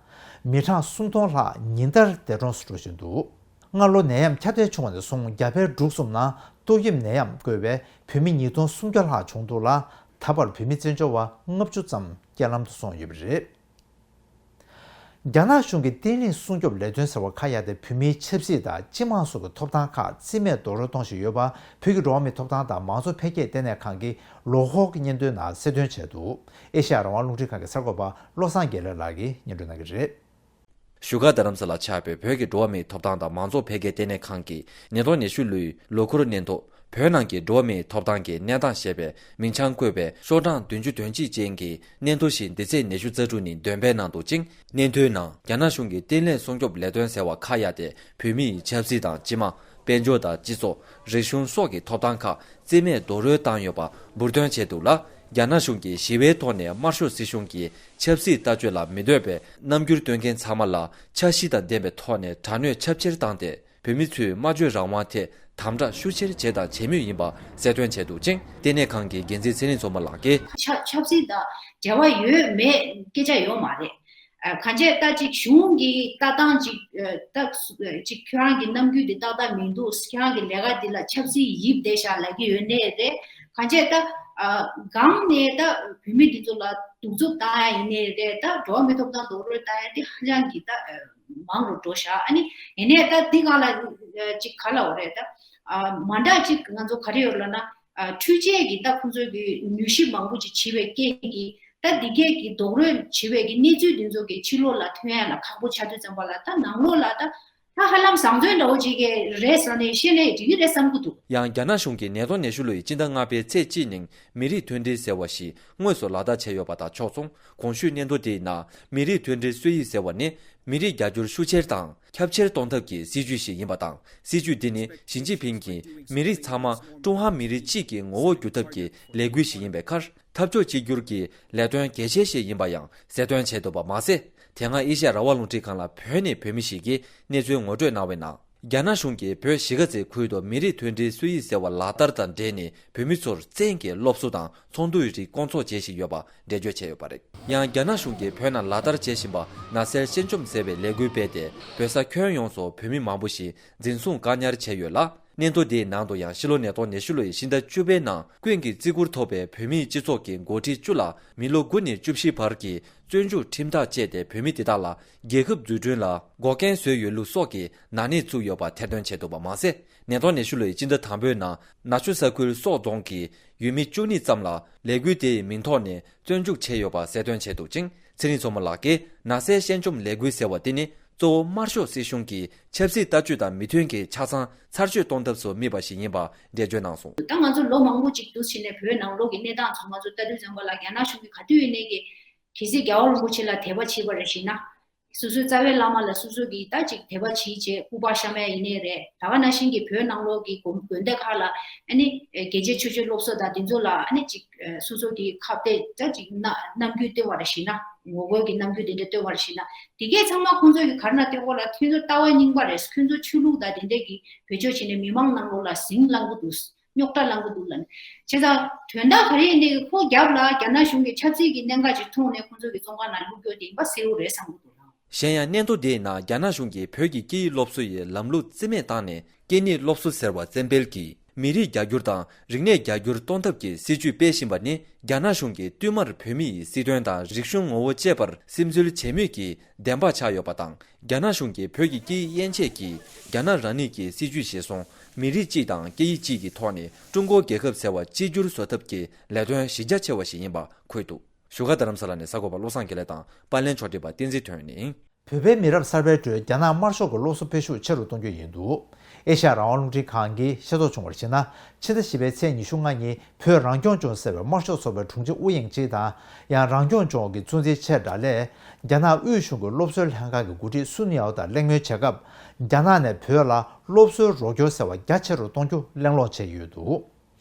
མི་གྲངས་སུམ་སྟོང་ལྷག་ཉིན་ལྟར་འདས་གྲོངས་སུ་འགྲོ་བཞིན་འདུག་སྔ་ལོ་ནད་ཡམས་ཁྱབ་གདལ་བྱུང་བ་ནས་བཟུང་རྒྱ་བལ་འབྲུག་གསུམ་ནང་ཏོག་དབྱིབས་ནད་ཡམས་འགོས་པའི་བོད་མི་ཉིས་སྟོང་སུམ་བརྒྱ་ལྷག་བྱུང་འདུག་ལ། ད་བར་བོད་མི་བཙན་བྱོལ་བ་ལྔ་བཅུ་ཙམ་རྐྱེན་ལམ་དུ་སོང་ཡོད་པ་རེད། རྒྱ་ནག་གཞུང་གིས་བརྟན་ལྷིང་སྲུང་སྐྱོབ་ལས་དོན་ཟེར་བ་ཁག་གཡར་ཏེ་བོད་མིའི་ཆབ་སྲིད་དང་སྤྱི་དམངས་སོགས་ཀྱི་ཐོབ་ཐང་ཁག་རྩིས་མེད་རྡོག་རོལ་གཏོང་བཞིན་ཡོད་པ། བོད་ཀྱི་འགྲོ་བ་མིའི་ཐོབ་ཐང་དང་མང་གཙོ་འཕེལ་རྒྱས་ལྟེ་གནས་ཁང་གིས་ལོ་འཁོར་གྱི་སྙན་ཐོའི་ནང་གསལ་སྟོན་བྱས་འདུག་ཨེ་ཤ་ཡ་རང་དབང་རླུང་འཕྲིན་ཁང་གི་གསར་འགོད་པ་བློ་བཟང་དགེ་ལེགས་ལགས་ཀྱིས་སྙན་སྒྲོན་གནང་གི་རེད། བཞུགས་སྒར་རྡ་རམ་ས་ལར་ཆགས་པའི་བོད་ཀྱི་འགྲོ་བ་མིའི་ཐོབ་ཐང་དང་མང་གཙོ་འཕེལ་རྒྱས་ལྟེ་གནས་ཁང་གིས་ཉིས་སྟོང་ཉི་ཤུ་ལོའི་ལོ་འཁོར་སྙན་ཐོ། བོད་ནང་གི་འགྲོ་བ་མིའི་ཐོབ་ཐང་གི་གནས་སྟངས་ཞེས་པའི་མིང་བྱང་བཀོད་པའི་ཤོག་གྲངས་བདུན་ཅུ་དོན་གཅིག་ཅན་གྱི་སྙན་ཐོ་ཞིག་འདི་ཚེས་ཉི་ཤུ་རྩ་དྲུག་ཉིན་འདོན་སྤེལ་གནང་འདུག་ཅིང་། སྙན་ཐོའི་ནང་རྒྱ་ནག་གཞུང་གིས་བརྟན་ལྷིང་སྲུང་སྐྱོབ་ལས་དོན་ཟེར་བ་ཁག་གཡར་ཏེ་བོད་མིའི་ཆབ་སྲིད་དང་སྤྱི་དམངས། དཔལ་འབྱོར་དང་སྤྱི་ཚོགས། རིག་གཞུང་སོགས་ཀྱི་ཐོབ་ཐང་ཁག་རྩིས་མེད་རྡོག་རོལ་བཏང་ཡོད་པ་འབུར་འདོན་བྱས་འདུག་ལ། རྒྱ་ནག་གཞུང་གིས་ཞི་བའི་ཐོག་ནས་དམར་ཤོག་སྲིད་གཞུང་གི་ཆབ་སྲིད་ལྟ་སྤྱོད་ལ་མི་འདོད་པའི་རྣམ་འགྱུར་སྟོན་མཁན་ཚང་མ་ལ་འཆར་གཞི་དང་ལྡན་པའི་ཐོག་ནས་དྲག་གནོན་ཁྱབ་ཆེར་བཏང་སྟེ། བོད་མི་ཚོའི་སྨྲ་བརྗོད་རང་དབང་ཐད་དམ་དྲག་ཤུགས་ཆེར་བྱས་དང་བྱེད་མུས་ཡིན་པ་གསལ་སྟོན་བྱས་འདུག་ཅིང་། ལྟེ་གནས་ཁང་གི་འགན་འཛིན་ཚེ་རིང་མཚོ་མོ་ལགས་ཀྱིས། ཆ་ཆབ་སྲིད་དང་འབྲེལ་བ་ཡོད་མེད་སྐད་ཆ་ཡོད་མ་རེད། ཨ། གང་བྱས་ད་ཅིག་གཞུང་གི་ལྟ་སྟངས་ཅིག་ཨ། ད་སུ་ཨ། ཅིག་ཁྱོད་རང་གི་རྣམ་འགྱུར་འདི་ཏག་ཏག་མི་འདུག་ཁྱོད་རང་གི་ལས་ཀ་འདི་ལ་ཆབ་སྲིད་ཡིབ་བསྡད་ཤག་ལབ་ཀྱི་ཡོད་ནའི་རེད། གང་བྱས་ད་ཨ། སྒང་ནས་ད་བོད་མི་འདི་ཚོ་ལ་གདུག་རྩུབ་བཏང་ཡ་ཡིན་ནའི་རེད། ད་འགྲོ་བ་མིའི་ཐོབ་ཐང་རྡོག་རོལ་བཏང་ཡ་འདི་ཧ་ཅང་གི་ད་ཨ། མང་རུ་འགྲོ་ཤག་ཨ་ནི་ཡིན་ནའི་ད་འདི་སྒང་ལ་ཨ། ཅིག་ག་ལབ་དགོས་རེད། ད་ཨ། མ་འདྲ་ཅིག་ང་ཚོ་ག་རེ་ཡོད་ལབ་ན། ཨ། འཕྲུལ་ཆས་ཀྱིས་ད་ཁོང་ཚོའི་གི་མྱུལ་ཞིབ་མང་པོ་ཅིག་བྱེད་པའི་རྐྱེན་གྱིས། ད་འདི་གས་ཀྱི་རྡོག་རོལ་བྱེད་པའི་གི་གནས་ཚུལ་འདི་ཚོ་གི་ཕྱི་ལོགས་ལ་ཐོན་ཡ་ལ་ཁག་པོ་ཆགས་དུས་ཙམ་པ་ལ། ད་ནང་ལོགས་ལ་ད་ད་ཧ་ལམ་བཟང་བཙོན་འདྲ་བོ་ཅིག་གི་རེད་བསམ་ནས་བཤད་ནས་འགྲིག་གི་རེད་བསམ་གི་འདུག་ཡང་རྒྱ་ནག་གཞུང་གིས་ཉིས་སྟོང་ཉི་ཤུ་ལོའི་སྤྱི་ཟླ་ལྔ་པའི་ཚེས་གཅིག་ཉིན་མི་རིགས་མཐུན་སྒྲིལ་ཟེར་བ་ཞིག་དངོས་སུ་ལག་བསྟར་བྱས་ཡོད་པ་དང་ཕྱོགས་མཚུངས། གོང་ཞུས་སྙན་ཐོ་དེའི་ནང་མི་རིགས་མཐུན་སྒྲིལ་སྲོལ་ཡིག་ཟེར་བ་ནི། མི་རིགས་རྒྱ་སྒྱུར་ཤུགས་ཆེར་དང་ཁྱབ་ཆེར་གཏོང་ཐབས་ཀྱི་སྲིད་ཇུས་ཤིག་ཡིན་པ་དང་། སྲིད་ཇུས་འདི་ནི་ཞི་ཅིན་ཕིང་གིས་མི་རིགས་ཚང་མ་ཀྲུང་ཧྭ་མི་རིགས་གཅིག་གི་ངོ་བོ་བསྒྱུར་ཐབས་ཀྱི་ལས་འགུལ་ཞིག་ཡིན་པའི་ཁར། འཐབ་ཕྱོགས་གཅིག་གྱུར་གྱི་ལས་དོན་གལ་ཆེ་ཞིག་ཡིན་པ་ཡང་གསལ་སྟོན་བྱས་འདུག་པ་མ་ཟད། དེ་སྔ་ཨེ་ཤ་ཡ་རང་དབང་རླུང་འཕྲིན་ཁང་ལ་བོད་ནས་བོད་མི་ཞིག་གིས་གནས་ཚུལ་ངོ་སྤྲོད་གནང་བའི་ནང་། རྒྱ་ནག་གཞུང་གིས་བོད་གཞིས་ཀ་རྩེའི་ཁུལ་དུ་མི་རིགས་མཐུན་སྒྲིལ་སྲོལ་ཡིག་ཟེར་བ་ལག་བསྟར་དང་འབྲེལ་ནས་བོད་མི་ཚོར་བཙན་གྱིས་སློབ་གསོ་དང་ཚོགས་འདུའི་རིགས་སྐོང་ཚོགས་བྱེད་བཞིན་ཡོད་པ་འགྲེལ་བརྗོད་བྱས་ཡོད་པ་རེད། ཡང་རྒྱ་ནག་གཞུང་གིས་བོད་ནང་ལག་བསྟར་བྱེད་བཞིན་པ་ནགས་ཚལ་སྐྱེལ་འཇོམས་ཟེར་བའི་ལས་འགུལ་སྤེལ་ཏེ། བོད་ས་ཁྱོན་ཡོངས་སུ་བོད་མི་མང་པོ་ཞིག་འཛིན་བཟུང་བཀག་ཉར་བྱས་ཡོད་ལ། སྙན་ཐོ་དེའི་ནང་དུ་ཡང་ཕྱི་ལོ་ཉིས་སྟོང་ཉི་ཤུ་ལོའི་ཕྱི་ཟླ་བཅུ་པའི་ནང་ཀུན་གྱིས་བརྩི་བཀུར་ཐོབ་པའི་བོད་མིའི་སྤྱི་ཚོགས་ཀྱི་འགོ་ཁྲིད་བཅུ་ལ་མི་ལོ་དགུ་ནས་བཅུ་བཞི་བར་གྱི་བཙོན་འཇུག་ཁྲིམས་ཐག་བཅད་དེ། བོད་མི་དེ་དག་ལ་རྒྱལ་ཁབ་འཛུགས་སྐྲུན་ལ་འགོག་རྐྱེན་བཟོས་ཡོད་ལུགས་སོགས་ཀྱི་ནག་ཉེས་བཙུགས་ཡོད་པ་ཐེར་འདོན་བྱས་འདུག་པ་མ་ཟད། ཉིས་སྟོང་ཉི་ཤུ་ལོའི་སྤྱི་ཟླ་དང་པོའི་ནང་ནག་ཆུ་ས་ཁུལ་སོག་རྫོང་གི་ཡུལ་མི་བཅུ་གཉིས་ཙམ་ལ་ལས་འགུལ་དེའི་མིང་ཐོག་ནས་བཙོན་འཇུག་བྱས་ཡོད་པ་གསལ་སྟོན་བྱས་འདུག་ཅིང་། ཚེ་རིང་མཚོ་མོ་ལགས་ཀྱིས་ནགས་ཚལ་སྐྱེལ་འཇོམས་ལས་འགུལ་ཟེར་བ་དེ་ནི་གཙོ་བོ་དམར་ཤོག་སྲིད་གཞུང་གི་ཆབ་སྲིད་ལྟ་སྤྱོད་དང་མི་མཐུན་གྱི་ཆ་ཚང་ཚར་གཅོད་གཏོང་ཐབས་སུ་དམིགས་པ་ཞིག་ཡིན་པ་འགྲེལ་བརྗོད་གནང་སོང་། ད་ང་ཚོ་ལོ་མང་པོ་ཅིག་འདུག་བྱས་ནས་བོད་ནང་ལོགས་ཀྱི་གནས་སྟངས་ཚོ་ང་ཚོ་ལྟ་དུས་ཙམ་པ་ལ་རྒྱ་ནག་གཞུང་གིས་ག་དུས་ཡིན་ནའི་གི་གལ་སྲིད་རྒྱལ་བ་རིན་པོ་ཆེ་ལ་དད་པ་བྱས་པ་རེད་ཞེ་ན། སོ་སོའི་རྩ་བའི་བླ་མ་ལ་སོ་སོ་གིས་ད་ཅིག་དད་པ་བྱེད་བྱེད་སྐུ་པར་བཤམས་ཡ་ཡིན་ནའི་རེད། ད་ག་ནང་བཞིན་གྱི་བོད་ནང་ལོགས་ཀྱི་དགོན་དགོན་སྡེ་ཁག་ལ་ཨ་ནི་རྒྱལ་གཅེས་ཆོས་གཅེས་སློབ་གསོ་དང་དེ་ཚོ་ལ་ཨ་ནི་ཅིག་སོ་སོ་གི་ཁ་གཏད་ད་ཅིག་ན་རྣམ་འགྱུར་སྟོན་པ་རེད་ཞེ་ན། ངོ་རྒོལ་གྱི་རྣམ་འགྱུར་དེ་འདྲ་སྟོན་པ་རེད་ཞེ་ན། དེ་གས་ཚང་མ་ཁོང་ཚོ་གི་ག་རེ་ན་སྟོན་གོ་ལ། ཁྱོད་ཚོ་ལྟ་བ་རྙིང་པ་རེད། ཁྱོད་ཚོ་ཆོས་ལུགས་དང་དེ་འདྲས་ཀྱི་བེད་སྤྱོད་བྱས་ནས་མི་མང་ནང་ལོགས་ལ་ཟིང་སློང་གི་འདུག་རྙོག་དྲ་བསླང་གི་འདུག་ལབ་ནས། བྱས་ཙང་དོན་དག་ག་རེ་ཡིན་ནའི་ཁོ་རྒྱབ་ལ་རྒྱ་ནག་གཞུང་གི་ཆབ་སྲིད་ཀྱི་གནད་འགག་ཅིག་མཐོང་ནས་ཁོ་ཚོ་གི་བཙོན་ཁང་ནང་བླུག་རྒྱུ་དེ་ཡིན་པ་གསལ་པོ་རེད་བསམ་གི་འདུག་ལགས། གཞན་ཡང་སྙན་ཐོ་དེའི་ནང་རྒྱ་ནག་གཞུང་གིས་བོད་ཀྱི་སྐད་ཡིག་སློབ་གསོ་ཡི་ལམ་ལུགས་རྩིས་མེད་བཏང་ནས་སྐད་གཉིས་སློབ་གསོ་ཟེར་བ་བཙན་སྤེལ་གྱིས། མི་རིགས་རྒྱ་སྒྱུར་དང་རིག་གནས་རྒྱ་སྒྱུར་གཏོང་ཐབས་ཀྱི་སྲིད་ཇུས་སྤེལ་བཞིན་པ་ནི། རྒྱ་ནག་གཞུང་གིས་བསྟུད་མར་བོད་མི་ཡི་སྲིད་དོན་དང་རིག་གཞུང་ངོ་བོ་གཅེས་པར་སིམ་འཛུལ་བྱེད་མུས་ཀྱི་བདེན་དཔང་ཆགས་ཡོད་པ་དང་། རྒྱ་ནག་གཞུང་གིས་བོད་ཀྱི་སྐད་ཡིག་དབྱེ་འབྱེད་ཀྱིས་རྒྱ་ནག་རང་ཉིད་ཀྱི་སྲིད་ཇུས་གཞིར་བཟུང་། མི་རིགས་གཅིག་དང་སྐད་ཡིག་གཅིག་གི་ཐོག་ནས་ཀྲུང་གོ་རྒྱལ་ཁབ་ཟེར་བ་གཅིག་གྱུར་བཟོ་ཐབས་ཀྱི་ལས་དོན་གཞི་རྒྱ་ཆེ་བ་ཞིག་ཡིན་པ་འཁོད་འདུག་བཞུགས་སྒར་རྡ་རམ་ས་ལ་ནས་གསར་འགོད་པ་བློ་བཟང་དགེ་ལེགས་དང་། པར་ལེན་ཕྱོགས་སྒྲིག་པ་བསྟན་འཛིན་དོན་གཉེར་ཡིན། བོད་པའི་མི་རབས་གསར་པའི་ཁྲོད་རྒྱ་ནག་དམར་ཤོག་གི་སློབ་གསོ་སྤེལ་ཤུགས་ཆེ་རུ་གཏོང་རྒྱུ་ཡིན་འདུག་ཨེ་ཤ་ཡ་རང་དབང་རླུང་འཕྲིན་ཁང་གིས་ཤེས་རྟོགས་བྱུང་བར་གཞིགས་ན། ཕྱི་ཟླ་བཞི་པའི་ཚེས་ཉི་ཤུ་ལྔ་ཉིན་བོད་རང་སྐྱོང་ལྗོངས་ཟེར་བའི་དམར་ཤོག་ཚོགས་པའི་དྲུང་ཆེ་ཨུ་ཡོན་ཅིན་དང་། ཡང་རང་སྐྱོང་ལྗོངས་ཀྱི་གཙོ་འཛིན་ཆེ་དགྲ་ལས། རྒྱ་ནག་དབུས་གཞུང་གི་སློབ་གསོའི་ལྷན་ཁང་གི་འགོ་ཁྲིད་སུན་ཡའོ་དང་གླེང་མོལ་བྱེད་སྐབས། རྒྱ་ནག་ནས་བོད་ལ་སློབ་གསོའི་རོགས་སྐྱོར་ཟེར་བ་རྒྱ་ཆེ་རུ་གཏོང་རྒྱུ་གླེང་སློང་བྱས་ཡོད་འདུག་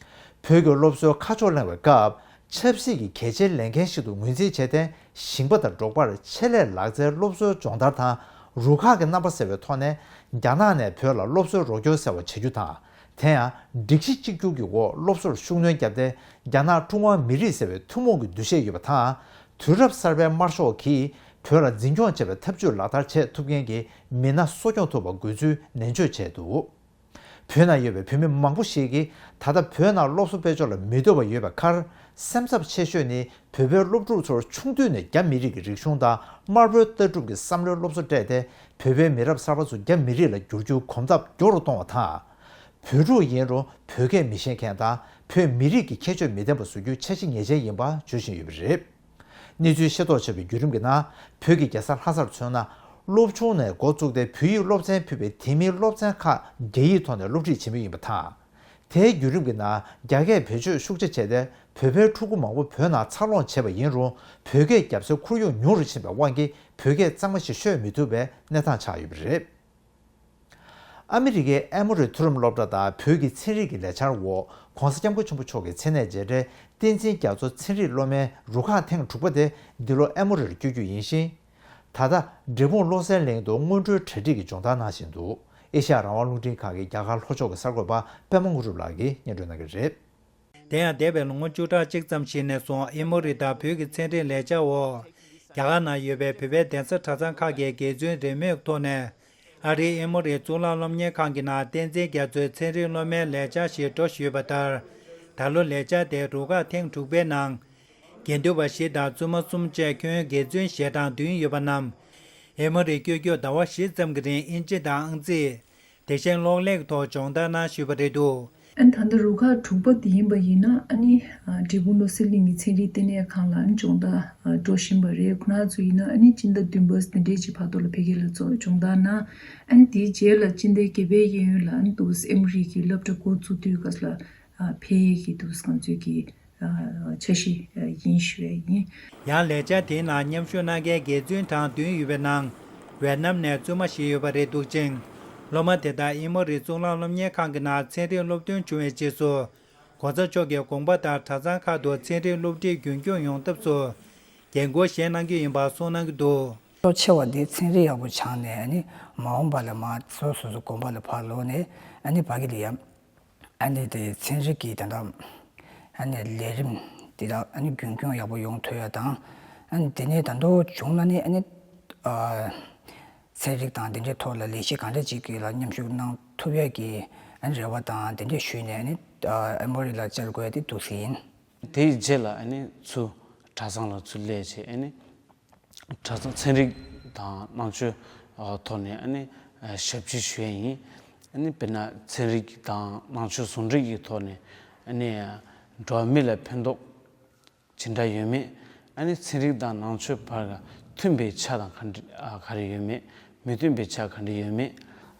བོད་ཀྱི་སློབ་གསོའི་ཁ་ཕྱོགས་གླེང་བའི་སྐབས། ཆབ་སྲིད་ཀྱི་གལ་ཆེའི་ལས་འགན་ཞིག་ཏུ་ངོས་འཛིན་བྱས་ཏེ། ཞིང་པ་དང་འབྲོག་པར་ཆེད་ལས་ལག་རྩལ་སློབ་གསོའི་སྦྱོང་བརྡར་དང་། རུ་ཁག་གི་རྣམ་པ་ཟེར་བའི་ཐོག་ནས་རྒྱ་ནག་ནས་བོད་ལ་སློབ་གསོའི་རོགས་སྐྱོར་ཟེར་བ་བྱ་རྒྱུ་དང་། དེ་ཡང་སྒྲིག་གཞི་གཅིག་གྱུར་གྱི་འོག་སློབ་གསོར་ཤུགས་སྣོན་བརྒྱབ་སྟེ། རྒྱ་ནག་ཀྲུང་ཧྭ་མི་རིགས་ཟེར་བའི་ཐུན་མོང་གི་འདུ་ཤེས་ཡོད་པ་དང་། དུས་རབས་གསར་པའི་དམར་ཤོག་གིས་བོད་ལ་འཛིན་སྐྱོང་བྱེད་པའི་ཐབས་ཇུས་ལག་བསྟར་བྱེད་ཐུབ་མཁན་གྱི་མི་སྣ་གསོ་སྐྱོང་ཐུབ་པ་དགོས་ཚུལ་ནན་བརྗོད་བྱས་འདུག་བོད་ནང་ཡོད་པའི་བོད་མི་མང་པོ་ཞིག་གིས་ད་ལྟ་བོད་ནང་སློབ་གསོ་སྤེལ་ཕྱོགས་ལ་མི་འདོད་པ་ཡོད་པའི་ཁར། སེམས་འཚབ་ཆེ་ཤོས་ནི་བོད་པའི་སློབ་ཕྲུག་ཚོར་ཆུང་དུས་ནས་རྒྱ་མི་རིགས་ཀྱི་རིག་གཞུང་དང་དམར་པོའི་ལྟ་གྲུབ་ཀྱི་བསམ་བློའི་སློབ་གསོ་སྤྲད་དེ། བོད་པའི་མི་རབས་གསར་པ་ཚོ་རྒྱ་མི་རིགས་ལ་བསྒྱུར་རྒྱུའི་གོམ་སྟབས་མགྱོགས་རུ་གཏོང་བ་དང་། བོད་ཕྲུག་ཡིན་རུང་བོད་སྐད་མི་ཤེས་མཁན་དང་། བོད་མི་རིགས་ཀྱི་ཁྱད་ཆོས་མི་ལྡན་པ་བཟོ་རྒྱུའི་འཆར་གཞི་ངེས་ཅན་ཡིན་པ་བརྗོད་བཞིན་ཡོད་པ་རེད། གནས་ཚུལ་ཤེས་རྟོགས་བྱས་པའི་བརྒྱུད་རིམ་གྱི་ནང་། བོད་ཀྱི་རྒྱལ་ས་ལྷ་སར་མཚོན་ན། སློབ་ཆུང་ནས་འགོ་བཙུགས་ཏེ་བོད་ཡིག་སློབ་ཚན་ཕུད་པའི་དེ་མིན་སློབ་ཚན་ཁག་རྒྱ་ཡིག་ཐོག་ནས་སློབ་ཁྲིད་བྱེད་མུས་ཡིན་པ་དང་། དེའི་བརྒྱུད་རིམ་གྱི་ནང་རྒྱ་སྐད་བེད་སྤྱོད་ཤུགས་ཆེ་བྱས་ཏེ། བོད་པའི་ཕྲུ་གུ་མང་པོ་བོད་ནང་འཚར་ལོངས་བྱས་པ་ཡིན་རུང་། བོད་སྐད་རྒྱབ་སའི་ཁོར་ཡུག་ཉུང་རུ་ཕྱིན་པའི་དབང་གིས། བོད་སྐད་གཙང་མ་ཞིག་ཤོད་མི་ཐུབ་པའི་གནས་སྟངས་ཆགས་ཡོད་པ་རེད། ཨ་མི་རི་ཀའི་ཨེ་མོ་རི་མཐོ་རིམ་སློབ་གྲྭ་དང་བོད་ཀྱི་ཚན་རིག་གི་ལས་འཆར་འོག ྋགོང་ས་ྋསྐྱབས་མགོན་ཆེན་པོ་མཆོག་གི་མཚན་གནས་བརྗེ་སྤྲད་བསྟན་འཛིན་རྒྱ་མཚོ་ཚན་རིག་སློབ་མའི་རུ་ཁག་ཐེངས་དྲུག་པ་དེ་འདི་ལོ་ཨེ་མོ་རིར་བསྐྱོད་རྒྱུ་ཡིན་ཞིང་། ད་ལྟ་འབྲས་སྤུངས་བློ་གསལ་གླིང་དུ་སྔོན་འགྲོའི་གྲ་སྒྲིག་གི་སྦྱོང་བརྡར་གནང་བཞིན་འདུག་ཨེ་ཤ་ཡ་རང་དབང་རླུང་འཕྲིན་ཁང་གི་རྒྱ་གར་ལྷོ་ཕྱོགས་ཀྱི་གསར་འགོད་པ་པད་མ་དངོས་གྲུབ་ལགས་ཀྱིས་སྙན་སྒྲོན་གནང་གི་རེད། དེ་ཡང་འདས་པའི་ལོ་ངོ་བཅུ་ཕྲག་གཅིག་ཙམ་ཞིག་ནས་བཟུང་ཨེ་མོ་རི་དང་བོད་ཀྱི་ཚན་རིག་ལས་འཆར་འོག་རྒྱ་གར་ནང་ཡོད་པའི་བོད་པའི་གདན་ས་གྲྭ་ཚང་ཁག་གི་དགེ་བཙུན་རེས་མོས་ཐོག་ནས། ཨ་རིའི་ཨེ་མོ་རི་གཙུག་ལག་སློབ་གཉེར་ཁང་གི་ནང་བསྟན་འཛིན་རྒྱ་མཚོའི་ཚན་རིག་སློབ་མའི་ལས་འཆར་ཞིག་འགྲོ་བཞིན་ཡོད་པ་ལྟར། ད་ལོ་ལས་འཆར་དེའི་རུ་ཁག་ཐེངས་དྲུག་པའི་ནང་། དགེ་འདུན་པ་བཞི་དང་བཙུན་མ་གསུམ་བཅས་ཁྱོན་དགེ་བཙུན་ཞལ་གྲངས་བདུན་ཡོད་པ་རྣམས། ཨེ་མོ་རི་བསྐྱོད་རྒྱུར་ཟླ་བ་བཞི་ཙམ་གྱི་རིང་དབྱིན་ཇི་དང་ཨང་རྩིས། དེ་བཞིན་གློག་ཀླད་ཐོག་སྦྱོང་བརྡར་གནང་ཞུས་པ་རེད་འདུག་ཨ་ནི་ད་ལྟ་རུ་ཁག་དྲུག་པ་དེ་ཡིན་པ་ཡིན་ན། ཨ་ནི་འབྲས་སྤུངས་བློ་གསལ་གླིང་གི་ཚན་རིག་ལྟེ་གནས་ཁང་ལ་ཨ་ནི་སྦྱོང་བརྡར་འགྲོ་བཞིན་པ་རེད། ཁོ་རང་ཚོ་ཡིན་ན་ཨ་ནི་སྤྱི་ཟླ་བདུན་པ་དེ་འདྲའི་ཅིག་བར་དུ་ལ་ཕ་གི་ལ་ཚོགས་སྦྱོང་བརྡར་གནང་། ཨ་ནི་དེའི་རྗེས་ལ་སྤྱི་ཟླ་བརྒྱད་པའི་གཡས་གཡོན་ལ་ཨ་ནི་འདུག་སེ་ཨེ་མོ་རི་གི་སློབ་གྲྭ་འགོ་བཙུགས་དུས་སྐབས་ལ་ཕེབས་ཡས་ཀྱི་འདུག་སེ་ང་ཚོས་ཀྱི་འཆར་གཞི་ཡིན་ཞུ་ཡས་ཡིན། ཡང་ལས་འཆར་དེའི་ནང་མཉམ་ཞུགས་གནང་མཁན་དགེ་བཙུན་གྲངས་བདུན་ཡོད་པའི་ནང་། ཝེ་ནམ་ནས་བཙུན་མ་བཞི་ཡོད་པ་རེད་འདུག་ཅིང་། སློབ་མ་དེ་དག་ཨེ་མོ་རི་གཙུག་ལག་སློབ་གཉེར་ཁང་གི་ནང་ཚན་རིག་སློབ་ཐོན་བྱུང་བའི་རྗེས་སུ། ྋགོང་ས་མཆོག་གི་དགོངས་པ་ལྟར་གྲྭ་ཚང་ཁག་ཏུ་ཚན་རིག་སློབ་ཁྲིད་རྒྱུན་སྐྱོང་ཡོང་ཐབས་སུ་འགན་འཁུར་བཞེས་གནང་རྒྱུ་ཡིན་པ་གསུངས་གནང་གི་འདུག་གཙོ་ཆེ་བ་དེ་ཚན་རིག་ཡག་པོ་སྦྱངས་ནས། ཨ་ནི་མ་འོངས་པ་ལ་མ་སོ་སོ་སོ་དགོན་པ་ལ་ཕར་ལོག་ནས། ཨ་ནི་ཕ་གི་ལ་ཡ། ཨ་ནི་དེ་ཚན་རིག་གི་ད་ལྟ་ཨ་ནི་ལས་རིམ་དེ་དག་ཨ་ནི་རྒྱུན་སྐྱོང་ཡག་པོ་ཡོང་ཐུབ་ཡ་དང་། ཨ་ནི་དེ་ནས་ད་དུང་བྱུང་ན་ནི་ཨ་ནི་ཨ་ཚན་རིག་དང་དེ་འདྲའི་ཐོག་ལ་ལས་གཞི་གང་འདྲ་ཅིག་གི་ལ་མཉམ་ཞུགས་གནང་ཐུབ་ཡ་གི་ཨ་ནི་རེ་བ་དང་དེ་འདྲ་ཞུས་ནས། ཨ་ནི་ཨ་ཨེ་མོ་རི་ལ་བཅར་དགོས་ཡ་དེ་འདུག་སེ་ཡིན། དེའི་རྗེས་ལ་ཨ་ནི་ཚུར་གྲྭ་ཚང་ལ་ཚུར་སླེབས་བྱས། ཨ་ནི་གྲྭ་ཚང་ཚན་རིག་དང་ནང་ཆོས་ཐོག་ནས་ཨ་ནི་ཞབས་ཕྱི་ཞུ་ཡས་ཡིན། ཨ་ནི་དཔེར་ན་ཚན་རིག་དང་ནང་ཆོས་ཟུང་འབྲེལ་གྱི་ཐོག་ནས་ཨ་ནི་འགྲོ་བ་མི་ལ་ཕན་ཐོགས་ཇི་འདྲ་ཡོད་མེད། ཨ་ནི་ཚན་རིག་དང་ནང་ཆོས་བར་ལ་མཐུན་པའི་ཆ་དང་ག་འདྲ་ག་རེ་ཡོད་མེད། མི་མཐུན་པའི་ཆ་ག་འདྲ་ཡོད་མེད།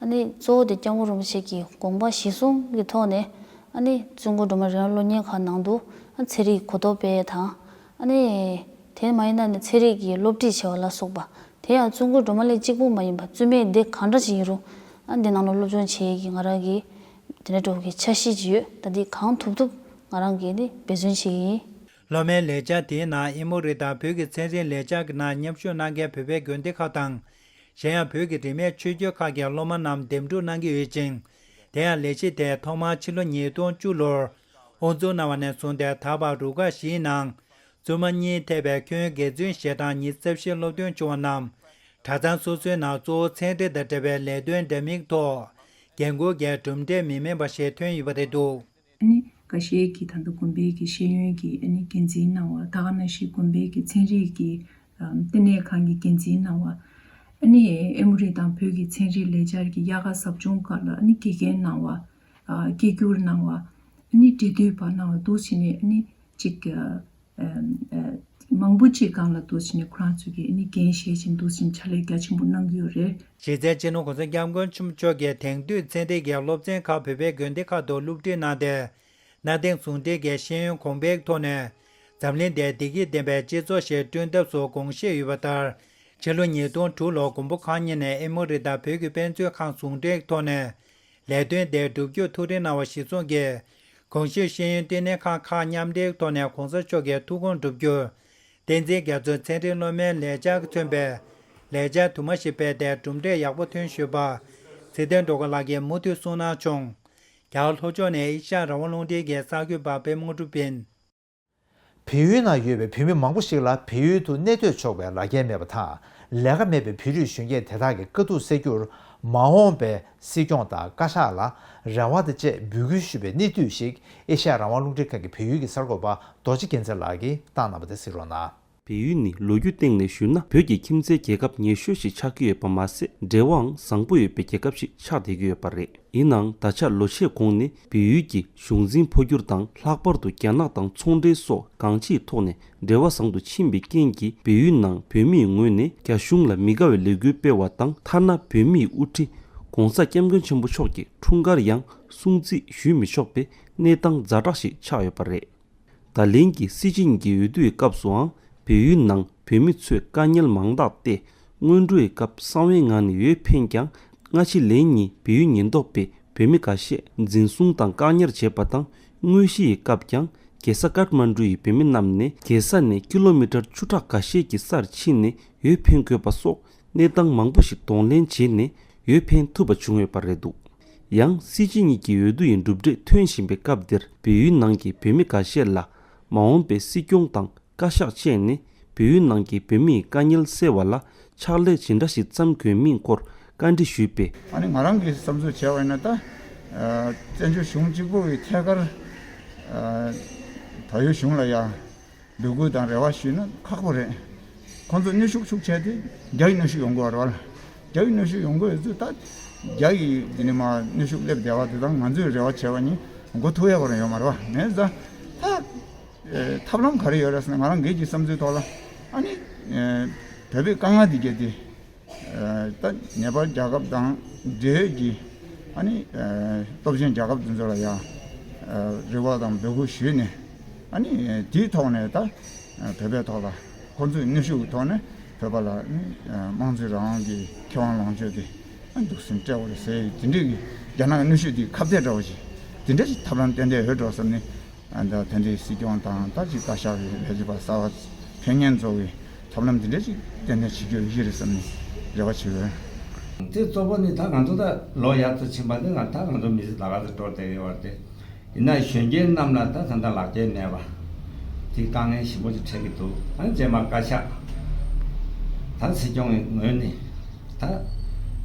ཨ་ནི་གཙོ་བོ་དེ་སྐྱབས་མགོན་རིན་པོ་ཆེ་གི་དགོངས་པ་གཞིར་བཟུང་གི་ཐོག་ནས། ཨ་ནི་བཙུན་དགོན་སྒྲོལ་མ་རི་ལང་སློབ་གཉེར་ཁང་ནང་དུ་ཨ་ཚན་རིག་གོ་རྟོགས་སྤེལ་ཡས་དང་། ཨ་ནི་དེ་མ་ཡིན་ན་ནི་ཚན་རིག་གི་སློབ་ཁྲིད་བྱ་བ་ལ་སོགས་པ། དེ་ཡང་བཙུན་དགོན་སྒྲོལ་མ་ལ་གཅིག་པུ་མ་ཡིན་པ་བཙུན་མའི་སྡེ་གང་འདྲ་ཞིག་ཡིན་རུང་། ཨ་འདི་ནང་ལ་སློབ་སྦྱོང་བྱེད་ཡས་ཀྱི་ང་རང་གི་དེ་འདྲ་འདྲ་བོ་གི་འཆར་གཞི་ཅིག་ཡོད། ད་འདི་གང་ཐུབ་ཐུབ་ང་རང་གིས་ནི་འབད་བརྩོན་བྱེད་ཀྱི་ཡིན། སློབ་མའི་ལས་འཆར་དེའི་ནང་ཨེ་མོ་རི་དང་བོད་ཀྱི་ཚན་རིག་ལས་འཆར་གྱི་ནང་མཉམ་ཞུགས་གནང་མཁན་བོད་པའི་དགོན་སྡེ་ཁག་དང་། གཞན་ཡང་བོད་ཀྱི་རིས་མེད་ཆོས་བརྒྱུད་ཁག་གི་སློབ་མ་རྣམས་འདེམས་སྒྲུག་གནང་གི་ཡོད་ཅིང་། དེ་ཡང་ལས་གཞི་དེ་ཐོག་མར་ཕྱི་ལོ་ཉིས་སྟོང་བཅུ་ལོར་དབུ་འཛུགས་གནང་བ་ནས་བཟུང་སྟེ་ད་བར་རུ་ཁག་བཞིའི་ནང་བཙུན་མ་གཉིས་ཐེ་བའི་ཁྱོན་དགེ་བཙུན་ཞལ་གྲངས་ཉི་ཤུ་རྩ་བཞི་སློབ་ཐོན་བྱུང་བ་རྣམས། གྲྭ་ཚང་སོ་སོའི་ནང་གཙོ་བོ་ཚན་རིག་དང་འབྲེལ་བའི་ལས་དོན་འདྲ་མིན་ཐོག་ འགན་འཁུར་གྱི་གྲུབ་འབྲས་མི་དམན་པ་ཞིག་ཐོན་ཡོད་པ་རེད་འདུག། ཨ་ནི་འགའ་ཤས་ཀྱིས་ད་ལྟ་དགོན་པའི་གི་ཤེས་ཡོན་གྱི་ཨ་ནི་འགན་འཛིན་གནང་བ། ད་ག་ནང་བཞིན་དགོན་པའི་གི་ཚན་རིག་གི་ཨམ་ལྟེ་གནས་ཁང་གི་འགན་འཛིན་གནང་བ། ཨ་ནི་ཨེ་མོ་རི་དང་བོད་ཀྱི་ཚན་རིག་ལས་འཆར་གྱི་དབྱར་ཁ་ཟབ་སྦྱོང་སྐབས་ལ་ཨ་ནི་དགེ་རྒན་གནང་བ། ཨ་སྐད་སྒྱུར་གནང་བ། ཨ་ནི་འབྲེལ་མཐུད་པ་གནང་བ་འདུག་བྱས་ནས་ཨ་ནི་ཅིག་ཨ་ཨ་མང་པོ་ཅིག་སྒང་ལ་འདུག་བྱས་ནས་ཁོ་རང་ཚོ་གིས་ཨ་ནི་འགན་བཞེས་བྱས་འདུག་བྱས་ནས་ཕྱག་ལས་རྒྱ་ཆེན་པོ་གནང་གི་ཡོད་རེད། གཞི་རྩའི་སྤྱི་ནོར་༸གོང་ས་༸སྐྱབས་མགོན་ཆེན་པོ་མཆོག་གིས་དེང་དུས་ཚན་རིག་གི་སློབ་ཚན་ཁག་བོད་པའི་དགོན་སྡེ་ཁག་ཏུ་སློབ་ཁྲིད་གནང་སྟེ། གནའ་དེང་ཟུང་འབྲེལ་གྱི་ཤེས་ཡོན་གོང་འཕེལ་ཐོག་ནས། འཛམ་གླིང་འདིར་བདེ་སྐྱིད་ལྡན་པའི་སྤྱི་ཚོགས་ཤིག་བསྐྲུན་ཐབས་སུ་དགོངས་བཞེས་ཡོད་པ་ལྟར། ཕྱི་ལོ་ཉིས་སྟོང་དྲུག་ལོར་མགོན་པོ་གང་ཉིད་ནས་ཨེ་མོ་རི་དང་བོད་ཀྱི་དཔེ་མཛོད་ཁང་ཟུང་འབྲེལ་ཐོག་ནས། ལས་དོན་དེ་བསྒྲུབ་རྒྱུར་ཐུགས་རེ་གནང་བ་གཞིར་བཟུང་གིས། གོང་ཞུས་ཤེས་ཡོན་ལྟེ་གནས་ཁང་ཁག་མཉམ་འབྲེལ་ཐོག་ནས་༸གོང་ས་མཆོག་གི་ཐུགས་དགོངས་བསྒྲུབ་རྒྱུར། བསྟན་འཛིན་རྒྱ་མཚོའི་ཚན་རིག་སློབ་མའི་ལས་འཆར་མཚོན་པའི་ལས་འཆར་དུ་མ་ཞིག་སྤེལ་ཏེ་གྲུབ་འབྲས་ཡག་པོ་ཐོན་ཞུས་པ། ཚེ་བརྟན་སྒྲོལ་དཀར་ལགས་ཀྱིས་མུ་མཐུད་གསུངས་གནང་བྱུང་། རྒྱ་གར་ལྷོ་ཕྱོགས་ནས་ཨེ་ཤ་ཡ་རང་དབང་རླུང་འཕྲིན་གྱི་གསར་འགོད་པ་པད་མ་དངོས་གྲུབ་ཡིན། བལ་ཡུལ་ནང་ཡོད་པའི་བོད་མི་མང་པོ་ཞིག་ལ་བལ་ཡུལ་དུ་གནས་སྡོད་ཆོག་པའི་ལག་འཁྱེར་མེད་པ་དང་། ལས་ཀ་མེད་པའི་བོད་རིགས་གཞོན་སྐྱེས་དེ་དག་གི་དཀའ་སྡུག་སེལ་རྒྱུར། མ་འོངས་པའི་སྲིད་སྐྱོང་དང་བཀའ་ཤག་ལ་རེ་བ་དང་བཅས་འབོད་སྐུལ་ཞུས་པའི་གནས་ཚུལ་ཞིག་ཨེ་ཤ་ཡ་རང་དབང་རླུང་འཕྲིན་ཁང་གི་བལ་ཡུལ་གྱི་གསར་འགོད་པ་རྡོ་རྗེ་རྒྱལ་མཚན་ལགས་ཀྱིས་བཏང་གནང་བ་དེ་གཟིགས་རོགས་གནང་། བལ་ཡུལ་ནི་ལོ་རྒྱུས་སྟེང་ནས་ཞུས་ན་བོད་ཀྱི་ཁྱིམ་མཚེས་རྒྱལ་ཁབ་ཉེ་ཤོས་ཤིག་ཆགས་ཀྱི་ཡོད་པ་མ་ཟད། འབྲེལ་བའང་བཟང་པོ་ཡོད་པའི་རྒྱལ་ཁབ་ཞིག་ཆགས་བསྡད་ཀྱི་ཡོད་པ་རེད། ཡིན་ནའང་ད་ཆ་ལོ་ཤས་གོང་ནས་བལ་ཡུལ་གྱི་གཞུང་འཛིན་འཕོ་འགྱུར་དང་། ལྷག་པར་དུ་རྒྱ་ནག་དང་ཚོང་འབྲེལ་སོགས་གང་ཅིའི་ཐོག་ནས་འབྲེལ་བ་བཟང་དུ་ཕྱིན་པའི་རྐྱེན་གྱིས། བལ་ཡུལ་ནང་བོད་མིའི་ངོས་ནས་རྒྱ་གཞུང་ལ་མི་དགའ་བའི་ལས་འགུལ་སྤེལ་བ་དང་། ཐ་ན་བོད་མིའི་དབུ་ཁྲིད་༸གོང་ས་༸སྐྱབས་མགོན་ཆེན་པོ་མཆོག་གི་འཁྲུངས་སྐར་ཡང་སྲུང་བརྩི་ཞུས་མི་ཆོག་པའི་གནས་སྟངས་ཛ་དྲག་ཞིག་ཆགས་ཡོད་པ་རེད། ད་ལན་གྱི་སྲིད་སྤྱི་གཉིས་ཀྱི་འོས་བསྡུ་ཡི་སྐབས་སུའང་། བལ་ཡུལ་ནང་བོད་མི་ཚོས་དཀའ་ངལ་མང་དག་སྟེ། སྔོན་འགྲོའི་སྐབས་གསང་བའི་ངང་ནས་འོས་འཕེན་ཀྱང་། སྔ་ཕྱི་ལན་གཉིས་བལ་ཡུལ་ཉེན་རྟོག་པས་བོད་མི་འགའ་ཤས་འཛིན་བཟུང་དང་བཀག་ཉར་བྱས་པ་དང་། དངོས་གཞི་ཡི་སྐབས་ཀྱང་རྒྱལ་ས་ཀཏ་མན་གྲུ་ཡི་བོད་མི་རྣམས་ནས་རྒྱལ་ས་ནས་ཀི་ལོ་མི་ཊར་བཅུ་ཕྲག་འགའ་ཤས་ཀྱི་སར་ཕྱིན་ནས་འོས་འཕེན་དགོས་པ་སོགས་གནས་སྟངས་མང་པོ་ཞིག་གདོང་ལེན་བྱས་ནས་འོས་འཕེན་ཐུབ་པ་བྱུང་ཡོད་པ་རེད་འདུག། ཡང་སྲིད་སྤྱི་གཉིས་ཀྱི་འོས་བསྡུ་ཡི་གྲུབ་འབྲས་ཐོན་བཞིན་པའི་སྐབས་འདིར། བལ་ཡུལ་ནང་གི་བོད་མི་འགའ་ཤས་ལ། མ་འོངས་པའི་སྲིད་སྐྱོང་དང་བཀའ་ཤག་བཅས་ནས་བལ་ཡུལ་ནང་གི་བོད་མིའི་དཀའ་ངལ་སེལ་བ་ལ་ཕྱག་ལས་ཇི་འདྲ་ཞིག་བརྩམ་དགོས་མིན་སྐོར་བཀའ་འདྲི་ཞུས་པས། ཨ་ནི་ང་རང་གི་བསམ་ཚུལ་བྱས་པ་ཡིན་ན། ད་ཨ་བཙན་བྱོལ་གཞུང་གཅིག་པུ་ཡི་ཐད་ཀར་ཨ་བལ་ཡུལ་གཞུང་ལ་ཡ་འབོད་སྐུལ་དང་རེ་བ་ཞུས་ན་ཁག་པོ་རེད། ཁོང་ཚོ་གནོན་ཤུགས་ཤུགས་ཆེ་དེ་རྒྱ་ཡི་གནོན་ཤུགས་ཡོང་གི་ཡོད་རེད་བ། རྒྱ་ཡི་གནོན་ཤུགས་ཡོང་གི་ཡོད་ཚུལ། ད་རྒྱ་ཡི་འདི་ནི་མ་གནོན་ཤུགས་སླེབས་བསྡད་པ་དེ་དང་ང་ཚོས་རེ་བ་བྱས་པ་གཉིས་མགོ་ཐུག་ཡག་ག་རང་ཡོད་མ་རེད་བ། མེད་ཙང་ད་ཨེ་ཐབས་ལམ་ག་རེ་ཡོད་རེད་ཟེར་ན། ང་རང་སྒེར་གྱི་བསམ་ཚུལ་ཐོག་ལ། ཨ་ནི་ཨེ་བོད་པའི་དཀའ་ངལ་འདི་གྱད་དེ། ཨ་ད་ནེ་པཱལ་རྒྱལ་ཁབ་དང་འབྲེལ་ཡོད་ཀྱི་ཨ་ནི་ཨ་སྟོབས་ཆེན་རྒྱལ་ཁབ་དེ་ཚོ་ལ་ཡང་ཨ་རེ་བ་དང་འབོད་སྐུལ་ཞུས་ནས། ཨ་ནི་དེའི་ཐོག་ནས་ད་ཨ་བོད་པའི་ཐོག་ལ་ཁོང་ཚོས་གནོན་ཤུགས་ཀྱི་ཐོག་ནས་བོད་པ་ལ་ཨ་ནི་ཨ་དམངས་གཙོའི་རང་དབང་གི་ཁེ་དབང་ལོངས་སྤྱོད་དེ་ཨ་འདུག་སེ་སྤྲད་དགོས་རེད་ཟེར། དེ་འདྲའི་གི་རྒྱ་ནག་གི་གནོན་ཤུགས་དེ་ཁ་གཏད་འདྲ་བོ་ཞིག་དེ་འདྲ་ཞིག་ཐབས་ལམ་ཏན་ཏན་ཡོད་འགྲོ་བསམ་ནས། ཨ་ད་དེ་འདྲའི་སྲིད་སྐྱོང་དང་ད་ཅིག་བཀའ་ཤག་གི་ལས་བྱེད་པ་གསར་པ་ཕེབས་མཁན་ཚོ་གི་ཐབས་ལམ་འདི་འདྲ་ཅིག་ཏན་ཏན་བྱེད་རྒྱུ་ཡོད་ཀྱི་རེད་བསམ་ནས་རེ་བ་བྱེད་ཡོད། དེ་གཙོ་བོ་ནི་ད་ང་ཚོ་ད་ལོ་ཡར་ཚོ་ཕྱིན་པ་དེ་ང་ད་ང་ཚོ་མི་ཚེ་ད་ག་ཚོད་འགྲོ་བསྡད་ཡོད་པ་དེ། ཡིན་ན་གཞོན་སྐྱེས་རྣམས་ལ་ད་ད་ལྟ་ལག་འཁྱེར་མེད་པ་དེ་དཀའ་ངལ་ཞེ་པོ་ཅིག་འཕྲད་ཀྱི་འདུག། ཨ་ནི་རྗེས་མ་བཀའ་ཤག་ད་སྲིད་སྐྱོང་གི་ངོས་ནས་ད་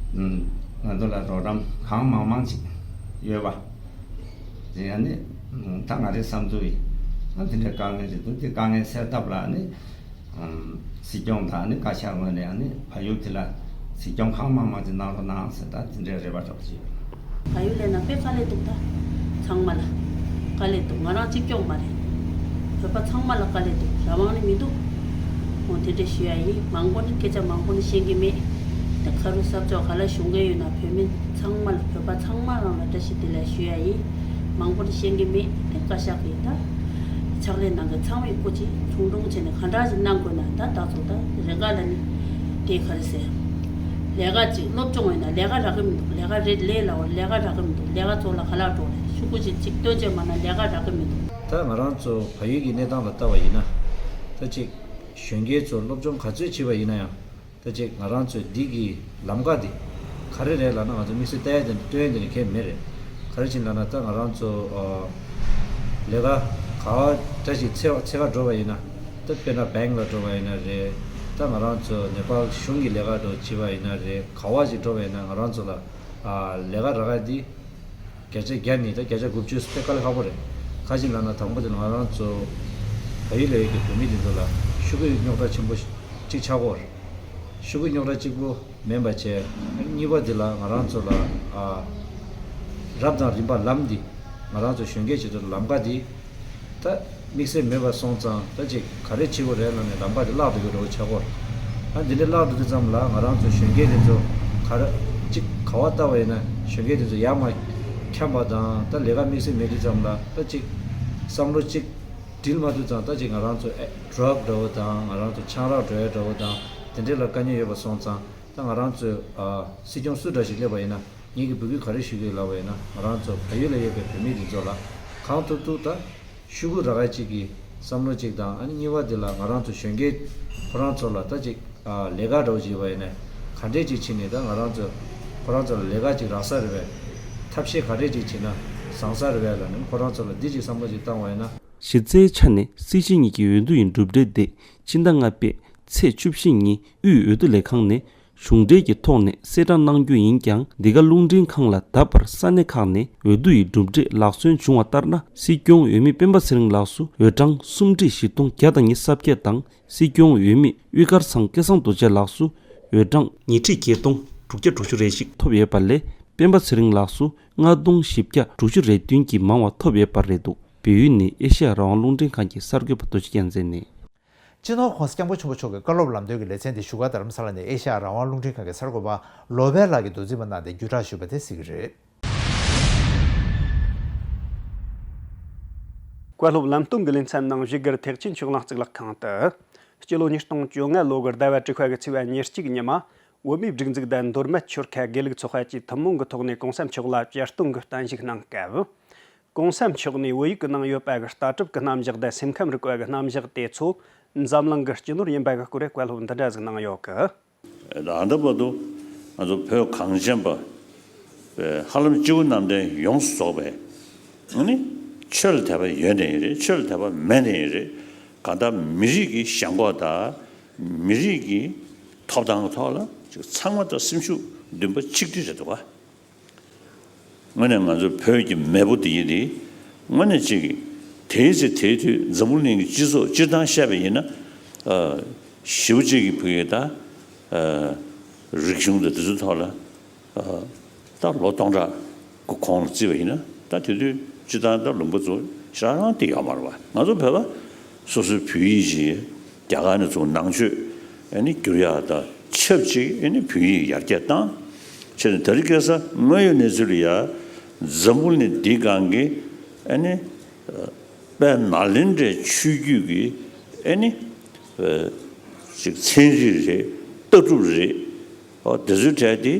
ང་ཚོ་ལ་རོགས་རམ་གང་མང་མང་ཅིག་ཡོད་པ། དེ་ཡང་ནི་ད་ང་རའི་བསམ་ཚུལ་ཡིན། ཨ་དེ་འདྲའི་དཀའ་ངལ་ཅིག་འདུག། དེ་དཀའ་ངལ་སེལ་ཐབས་ལ་ནི་སྲིད་སྐྱོང་དང་ནི་བཀའ་ཤག་ངོས་ནས་ནི་བལ་ཡུལ་དེ་ལ་སྲིད་སྐྱོང་གང་མང་མང་ཅིག་གནང་རོགས་གནང་ཟེར་ད་དེ་འདྲའི་རེ་བ་འདྲ་པོ་ཅིག་ཡོད། བལ་ཡུལ་ལ་ན་དཔེ་དཀའ་ལས་འདུག། ད་ཚང་མ་ལ་དཀའ་ལས་འདུག། ང་རང་གཅིག་སྐྱོང་མ་རེད། བོད་པ་ཚང་མ་ལ་དཀའ་ལས་འདུག། རང་དབང་ནི་མི་འདུག། འོ་དེ་འདྲ་ཞུ་ཡ་ཡིན། མང་པོ་ནི་སྐད་ཆ་མང་པོ་ནི་བཤད་ཀྱི་མེད། དེ་ག་རུ་གཟབ་ཚོགས་ག་ལ་ཞུགས་མཁན་ཡོད་ན་བོད་མི་ཚང་མ་ལ་བོད་པ་ཚང་མ་རང་ལ་བཀྲ་ཤིས་བདེ་ལེགས་ཞུ་ཡ་ཡིན། མང་པོ་ནི་བཤད་ཀྱི་མེད། དེ་བཀའ་ཤག་གིས་ད་ཕྱག་ལས་གནང་མཁན་ཚང་མའི་སྐུ་མཁྱེན་ཆུང་ཆུང་བྱས་ནས་ག་འདྲ་ཞིག་གནང་དགོས་ན། ད་ད་ཚོ་ད་རེ་འགའ་ལ་ནི་དེ་ག་རེ་ཟེར། ལས་ཀ་ཅིག་སློབ་སྦྱོང་ཡོད་ན་ལས་ཀ་རག་གི་མི་འདུག། ལས་ཀ་རེད་ལས་ལ་བར་ལས་ཀ་རག་གི་མི་འདུག། ལས་ཀ་ཚོ་ལ་ག་ལ་འགྲོ་རེད། ཤོག་གུ་ཅིག་ཅིག་སྟོན་བྱས་མ་ན་ལས་ཀ་རག་གི་མི་འདུག། ད་ང་རང་ཚོ་བལ་ཡུལ་གྱི་གནས་སྟངས་ལ་ལྟ་བ་ཡིན་ན། ད་ཅིག་གཞོན་སྐྱེས་ཚོ་སློབ་སྦྱོང་ག་ཚོད་བྱས་པ་ཡིན་ན་ཡང་། ད་ཅིག་ང་རང་ཚོའི་འདི་གི་ལམ་ཀ་འདི་ག་རེ་རེད་ལབ་ན། ང་ཚོ་དམིགས་བསལ་ལྟ་ཡ་དེ་འདྲ་སྟོན་ཡ་དེ་འདྲ་གང་ཡང་མེད་རེད། ག་རེ་བྱས་ལབ་ན། ད་ང་རང་ཚོ་ཨ་ལས་ཀ་ག་བ་འདྲ་ཞིག་འཚོལ་འཚོལ་ག་འགྲོ་བ་ཡིན་ན། ད་དཔེར་ན་བེང་ལ་འགྲོ་བ་ཡིན་ན་རེད། ད་ང་རང་ཚོ་ནེ་པཱལ་གཞུང་གི་ལས་ཀ་འགྲོ་བྱེད་པ་ཡིན་ན་རེད། ག་བ་ཞིག་འགྲོ་བ་ཡིན་ན་ང་རང་ཚོ་ལ་ ཨ་ལས་ཀ་རག་ཡ་འདི་བརྒྱ་ཆ་བརྒྱ་ནས་ད་བརྒྱ་ཆ་དགུ་བཅུ་དེ་དཀའ་ལས་ཁག་པོ་རེད། ག་ཅི་ལབ་ན་དང་པོ་དེ་ལ་ང་རང་ཚོ་བལ་ཡུལ་ལ་ཡོད་ཀྱི་བོད་མི་དེ་ཚོ་ལ་ཤོག་གུའི་རྙོག་དྲ་ཆེན་པོ་གཅིག་ཆགས་ཀྱི་ཡོད་རེད། ཤོག་གུའི་རྙོག་དྲ་གཅིག་པོ་མིན་པ་བྱས། གཉིས་པ་དེ་ལ་ང་རང་ཚོ་ལ་ཨ་རབ་དང་རིམ་པ་ལམ་འདི་ང་རང་ཚོ་གཞོན་སྐྱེས་བྱེད་དུ་ལམ་ཀ་འདི་ད་དམིགས་བསལ་མེད་པ་སོང་ཙང་ད་ཅིག་ག་རེ་བྱེད་དགོས་རེད་ལབ་ནས་ལམ་ཀ་དེ་བརླག་འགྲོ་གི་འདྲ་བོ་ཆགས་ཀྱི་ཡོད་རེད། ཨ་འདི་འདྲ་བརླག་འགྲོ་དུས་ཙམ་ལ་ང་རང་ཚོ་གཞོན་སྐྱེས་དེ་ཚོ་ག་རེ་ཅིག་ག་བ་ལྟ་བ་ཡིན་ན་གཞོན་སྐྱེས་དེ་ཚོ་ཡར་མར་འཁྱམས་པ་དང་ད་ལས་ཀ་དམིགས་བསལ་མེད་དུས་ཙམ་ལ་ད་ཅིག་བསམ་བློ་ཅིག་སྒྲིལ་མ་ཐུབ་ཙང་ད་ཅིག་ང་རང་ཚོ་ཨེ་ཌྲག་འདྲ་བོ་དང་ང་རང་ཚོ་ཆང་རག་འགྲོ་ཡ་འདྲ་བོ་དང་དེ་འདྲས་ལ་དཀའ་ངལ་ཡོད་པ་སོང་ཙང་ད་ང་རང་ཚོས་ཨ་སྲིད་སྐྱོང་སུ་འདྲ་ཞིག་སླེབས་པ་ཡིན་ན་ངེད་ཀྱི་འབོད་སྐུལ་ག་རེ་ཞུ་གི་ཡོད་ལབ་པ་ཡིན་ན་ང་རང་ཚོ་བལ་ཡུལ་ལ་ཡོད་པའི་བོད་མི་དེ་ཚོ་ལ་གང་ཐུབ་ཐུབ་ད་ཤོག་གུ་རག་ཡ་ཅིག་གི་བསམ་བློ་ཅིག་དང་ཨ་ནི་གཉིས་པ་དེ་ལ་ང་རང་ཚོ་གཞོན་སྐྱེས་ཁོ་རང་ཚོ་ལ་ད་ཅིག་ཨ་ལས་ཀ་འདྲ་བོ་ཅིག་ཡོད་པ་ཡིན་ན་ག་འདྲས་ཅིག་བྱས་ནས་ད་ང་རང་ཚོ་ཁོ་རང་ཚོ་ལ་ལས་ཀ་ཅིག་རག་ས་རེད་པས། ཐབས་ཤེས་ག་འདྲས་ཅིག་བྱས་ན་བཟང་ས་རེད་པས་ལབ་ནས་ཁོ་རང་ཚོ་ལ་འདི་ཅིག་བསམ་བློ་ཅིག་བཏང་བ་ཡིན་ན། གཞི་རྩའི་ཆ་ནས་སྲིད་སྤྱི་གཉིས་ཀྱི་འོས་བསྡུ་ཡི་གྲུབ་འབྲས་དེ་ཕྱི་ཟླ་ལྔ་པའི་ཚེས་བཅུ་བཞི་ཉིན་དབུས་འོས་བསྡུ་ལས་ཁང་ནས་གཞུང་འབྲེལ་གྱི་ཐོག་ནས་གསལ་བསྒྲགས་གནང་རྒྱུ་ཡིན་ཀྱང་། འདི་ག་རླུང་འཕྲིན་ཁང་ལ་ད་བར་ས་གནས་ཁག་ནས་འོས་བསྡུ་ཡི་གྲུབ་འབྲས་ལག་སོན་བྱུང་བ་ལྟར་ན། སྲིད་སྐྱོང་འོས་མི་སྤེན་པ་ཚེ་རིང་ལགས་སུ་འོས་གྲངས་སུམ་ཁྲི་བཞི་སྟོང་བརྒྱ་དང་ཉེར་བརྒྱད་དང་། སྲིད་སྐྱོང་འོས་མི་དབུས་དཀར་ཚང་སྐལ་བཟང་རྡོ་རྗེ་ལགས་སུ་འོས་གྲངས་ཉིས་ཁྲི་བརྒྱད་སྟོང་དྲུག་བརྒྱ་དྲུག་ཅུ་རེ་གཅིག་ཐོབ་ཡོད་པ་ལས། སྤེན་པ་ཚེ་རིང་ལགས་སུ་ལྔ་སྟོང་བཞི་བརྒྱ་དྲུག་ཅུ་རེ་བདུན་གྱིས་མང་བ་ཐོབ་ཡོད་པ་རེད་འདུག་བལ་ཡུལ་ནས་ཨེ་ཤེ་ཡ་རང་དབང་རླུང་འཕྲིན་ཁང་གི་གསར་འགོད་པ་རྡོ་རྗེ་རྒྱལ་མཚན་ནས། སྤྱི་ནོར་༸གོང་ས་༸སྐྱབས་མགོན་ཆེན་པོ་མཆོག་གི་བཀའ་སློབ་ལམ་སྟོན་གྱི་ལེ་ཚན་དེ་བཞུགས་སྒར་རྡ་རམ་ས་ལ་ནས་ཨེ་ཤེ་ཡ་རང་དབང་རླུང་འཕྲིན་ཁང་གི་གསར་འགོད་པ་ལོ་པཎ་ལགས་ཀྱིས་མདོ་འཛིན་པ་གནང་སྟེ་བརྒྱུད་བསྒྲགས་ཞུས་པ་དེ་གཟིགས་ཀྱི་རེད། བཀའ་སློབ་ལམ་སྟོན་གྱི་ལེ་ཚན་ནང་བཞུགས་སྒར་ཐེག་ཆེན་ཆོས་གླིང་གཙུག་ལག་ཁང་དུ། སྤྱི་ལོ་ཉིས་སྟོང་བཅོ་ལྔ་ལོ་གི་ཟླ་བ་དྲུག་པ་གི་ཚེས་པ་ཉེར་གཅིག་ཉི་མ། བོད་མིའི་སྒྲིག་འཛུགས་དང་མདོ་སྨད་ཆོལ་ཁ་དགེ་ལུགས་ཚོགས་པ་བཅས་ཐུན་མོང་གི་ཐོག་ནས་གོང་ས་མཆོག་ལ་བསྐྱར་གཏོང་གི་བརྟན་བཞུགས་གནང་སྐབས། གོང་ས་མཆོག་ནས་བོད་ཡིག་གི་ནང་ཡོད་པ་གི་ལྟ་གྲུབ་ཀྱི་རྣམ་གཞག་དང་སེམས་ཁམས་རིག་པ་གི་རྣམ་གཞག་དེ་ཚོ་འཛམ་གླིང་གི་སྤྱི་ནོར་ཡིན་པ་གི་སྐོར་བཀའ་སློབ་འདི་འདྲ་ཟིག་གནང་ཡོད་གི། ད་ལྟ་བར་དུ་ང་ཚོ་བོད་གངས་ཅན་པ་ཧ་ལམ་སྤྱི་བོ་གནམ་བསྟན་ཡོངས་སུ་རྫོགས་པའི་ཨ་ནི་ཆོས་ལ་དད་པ་ཡོད་ནའི་རེད། ཆོས་ལ་དད་པ་མེད་ནའི་རེད། གང་ལྟར་མི་རིགས་ཀྱི་ཞེན་ཁོག་དང་མི་རིགས་ཀྱི་ཐོབ་ཐང་གི་ཐོག་ལ་ཅིག་ཚང་མ་ད་སེམས་ཤུགས་འདུན་པ་གཅིག་སྒྲིལ་རེད་འདུག་ག་དངོས་གནས་ང་ཚོ་བོད་ཀྱི་མེས་པོ་འདི་ཡིན་ཏེ། དངོས་གནས་གཅིག་གིས་དེའི་ཚེ་དེའི་དུས་འཛམ་བུ་གླིང་གི་སྤྱི་ཚོགས་སྤྱིར་བཏང་བཤད་པ་ཡིན་ན། ཨ་ཞེ་པོ་གཅིག་གིས་བོད་ཀྱི་ད་ཨ་རིག་གཞུང་དང་དེ་ཚོའི་ཐོག་ལ་ཨ་ད་ལོ་སྟོང་ཕྲག་གི་གོང་ལ་བརྩིས་པ་ཡིན་ན། ད་དེ་དུས་སྤྱིར་བཏང་ད་ལུང་པ་ཚོ་ཞེ་དྲག་རང་དེ་ཡོད་མ་རེད་པ། ང་ཚོ་བོད་པ་སོ་སོའི་བོད་ཡིག་ཅིག་རྒྱ་གར་ནས་ཚུར་ནང་ཆོས་ཨ་ནི་བསྒྱུར་ཡག་དང་ཆབས་ཅིག་ཨ་ནི་བོད་ཡིག་ཡར་རྒྱས་བཏང་། བྱས་ནས་ད་རེས་ཁ་སང་དངོས་ཡོད་གནས་ཚུལ་ལ་ཡ་འཛམ་བུ་གླིང་འདིའི་སྒང་གི་ཨ་ནི་དཔལ་ནཱ་ལེནྡྲའི་ཆོས་བརྒྱུད་ཀྱི་ཨ་ནི་ཅིག་ཚན་རིག་རེད། ལྟ་གྲུབ་རེད། འོ་དེ་ཚོའི་གྲས་དེ་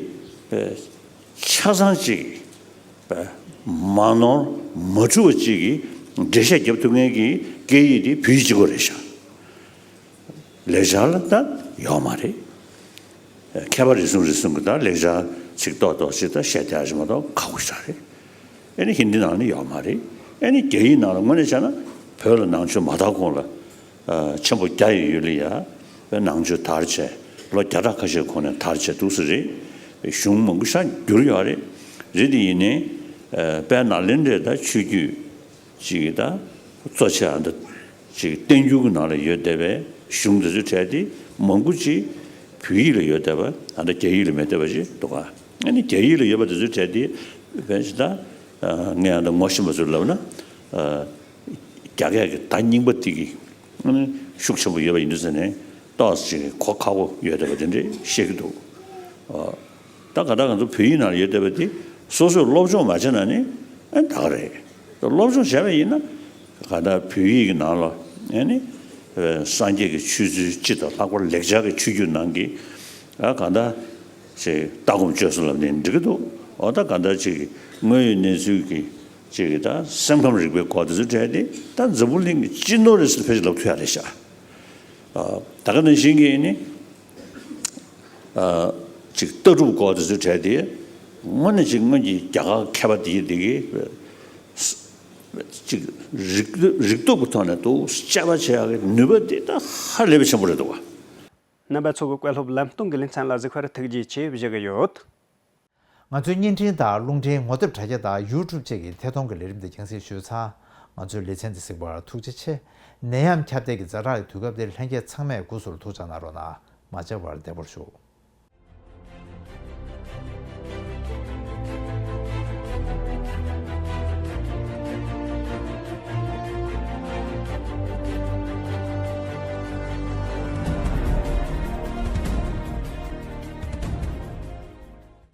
ཆ་ཚང་ཅིག་མ་ནོར་མ་འཁྲུལ་བ་ཅིག་གི་འགྲེལ་བཤད་རྒྱབ་ཐུབ་མཁན་གྱི་སྐད་ཡིག་དེ་བོད་ཡིག་གཅིག་པོ་རེད་ཤག་ལེགས་སྦྱར་ལ་ད་ཡོད་མ་རེད། མཁས་པ་རེ་ཟུང་རེ་ཟུང་གིས་ད་ལེགས་སྦྱར་ཚིག་ཏོག་ཏོག་ཅིག་ད་བཤད་བསྡད་ཡག་ཅིག་མ་གཏོགས་ཁག་པོ་ཞེ་དྲག་རེད། ཨ་ནི་ཧིན་དི་ནང་ལ་ཡོད་མ་རེད། ཨ་ནི་རྒྱ་ཡིག་ནང་ལ་དངོས་གནས་བྱས་ན་བོད་ལ་ནང་ཆོས་མ་དར་གོང་ལ་ཨ་ཆེན་པོ་རྒྱ་ཡི་ཡུལ་ལ་ཡ་བོད་ནང་ཆོས་དར་བྱས། ལོ་བརྒྱ་ཕྲག་ཁ་ཤས་གོང་ནས་དར་བྱས་འདུག་སེ་རེད། གཞུང་མང་པོ་ཞེ་དྲག་བསྒྱུར་ཡོད་རེད། རེད་དེ་ཡིན་ནའི་ཨ་དཔལ་ནཱ་ལེནྡྲའི་ད་ཆོས་བརྒྱུད་ཅིག་གི་ད་གཙོ་ཆེ་ཨ་ད་ཅིག་བསྟན་འགྱུར་གྱི་ནང་ལ་ཡོད་བསྡད་པའི་གཞུང་དེ་ཚོའི་གྲས་དེ་མང་པོ་ཅིག་བོད་ཡིག་ལ་ཡོད་བསྡད་པ། ཨ་ད་རྒྱ་ཡིག་ལ་མེད་བསྡད་པ་ཅིག་འདུག་ག་ཨ་ནི་རྒྱ་ཡིག་ལ་ཡོད་པ་དེ་ཚོའི་གྲས་དེ་བས་ཅིག་ད་ཨ་ངས་ཨ་ད་ངོ་ཤེས་པ་ཚོས་ལབ་ན་ཨ་རྒྱ་སྐད་ཀྱི་ད་རྙིང་པ་དེ་གི་ཨ་ནི་ཤུགས་ཆེན་པོ་ཡོད་པ་ཡིན་དུས་ཟེར་ནས་ཏོག་ཙམ་ཅིག་གོ་ཁག་པོ་ཡོད་བསྡད་པ་དེ་འདྲས་བཤད་ཀྱི་འདུག་ཨ། ད་ག་ད་ང་ཚོ་བོད་ཡིག་ནང་ལ་ཡོད་བསྡད་པ་དེ་སོ་སོས་སློབ་སྦྱོང་མ་བྱས་ན་ནི་ཨེ་ད་ག་རེད། སློབ་སྦྱོང་བྱས་པ་ཡིན་ན་ག་ད་བོད་ཡིག་གི་ནང་ལ་ཨེ་ནི་ཨེ་སངས་རྒྱས་ཀྱི་ཆོས་ཚུལ་སྤྱི་དང་ལྷག་པར་ལེགས་སྦྱར་གྱི་ཆོས་བརྒྱུད་ནང་གི་ཨ་ག་ད་ཅིག་ལྟ་སྒོམ་སྤྱོད་གསུམ་ལབ་ནས་འགྲིག་གི་འདུག་འོ་ད་ག་ད་ཅིག་དངོས་ཡོད་གནས་ཚུལ་གྱི་ཅིག་ད་སེམས་ཁམས་རིག་པའི་སྐོར་དེ་ཚོ་བྲལ་ཏེ་ད་འཛམ་བུ་གླིང་གི་སྤྱི་ནོར་རེད་ཟེར་ཕལ་ཆེར་ལབ་ཐུབ་ཡ་རེད་ཤག་ཨ་ད་ག་ནང་བཞིན་གྱི་ནི། ཨ་ཅིག་ལྟ་གྲུབ་སྐོར་དེ་ཚོའི་གྲས་དེ་དངོས་གནས་ཅིག་སྔོན་གྱི་རྒྱ་གར་མཁས་པ་དེ་དེ་གི་ཅིག་རིག་རིག་སྟོབས་ཀྱི་ཐོག་ནས་འདུག་དཔྱད་པ་བྱེད་ཡག་གི་ནུས་པ་དེ་ད་ཧ་ལས་པའི་ཆེན་པོ་རེད་འདུག་ག་རྣམ་པ་ཚོ་གི་བཀའ་སློབ་ལམ་སྟོན་གྱི་ལེ་ཚན་ལ་གཟིགས་པར་ཐུགས་རྗེ་ཆེ་ཞུ་གི་ཡོད། ང་ཚོའི་བརྙན་འཕྲིན་དང་རླུང་འཕྲིན་ངོ་དེབ་དྲ་རྒྱ་དང་ཡུ་ཊུབ་བཅས་ཀྱི་ཐད་གཏོང་གི་ལས་རིམ་འདི་རྒྱང་སྲིང་ཞུས་ཚར། ང་ཚོའི་ལེ་ཚན་འདི་གཟིགས་པར་ཐུགས་རྗེ་ཆེ། ནད་ཡམས་ཁྱབ་གདལ་གྱི་ཛ་དྲག་གི་དུས་སྐབས་འདིར་ལྷན་རྒྱས་ཚང་མས་སྒོས་སུ་ཐུགས་ཅག་གནང་རོགས་གནང་། མ་བརྗེད་པར་བདེ་པོར་བཞུགས།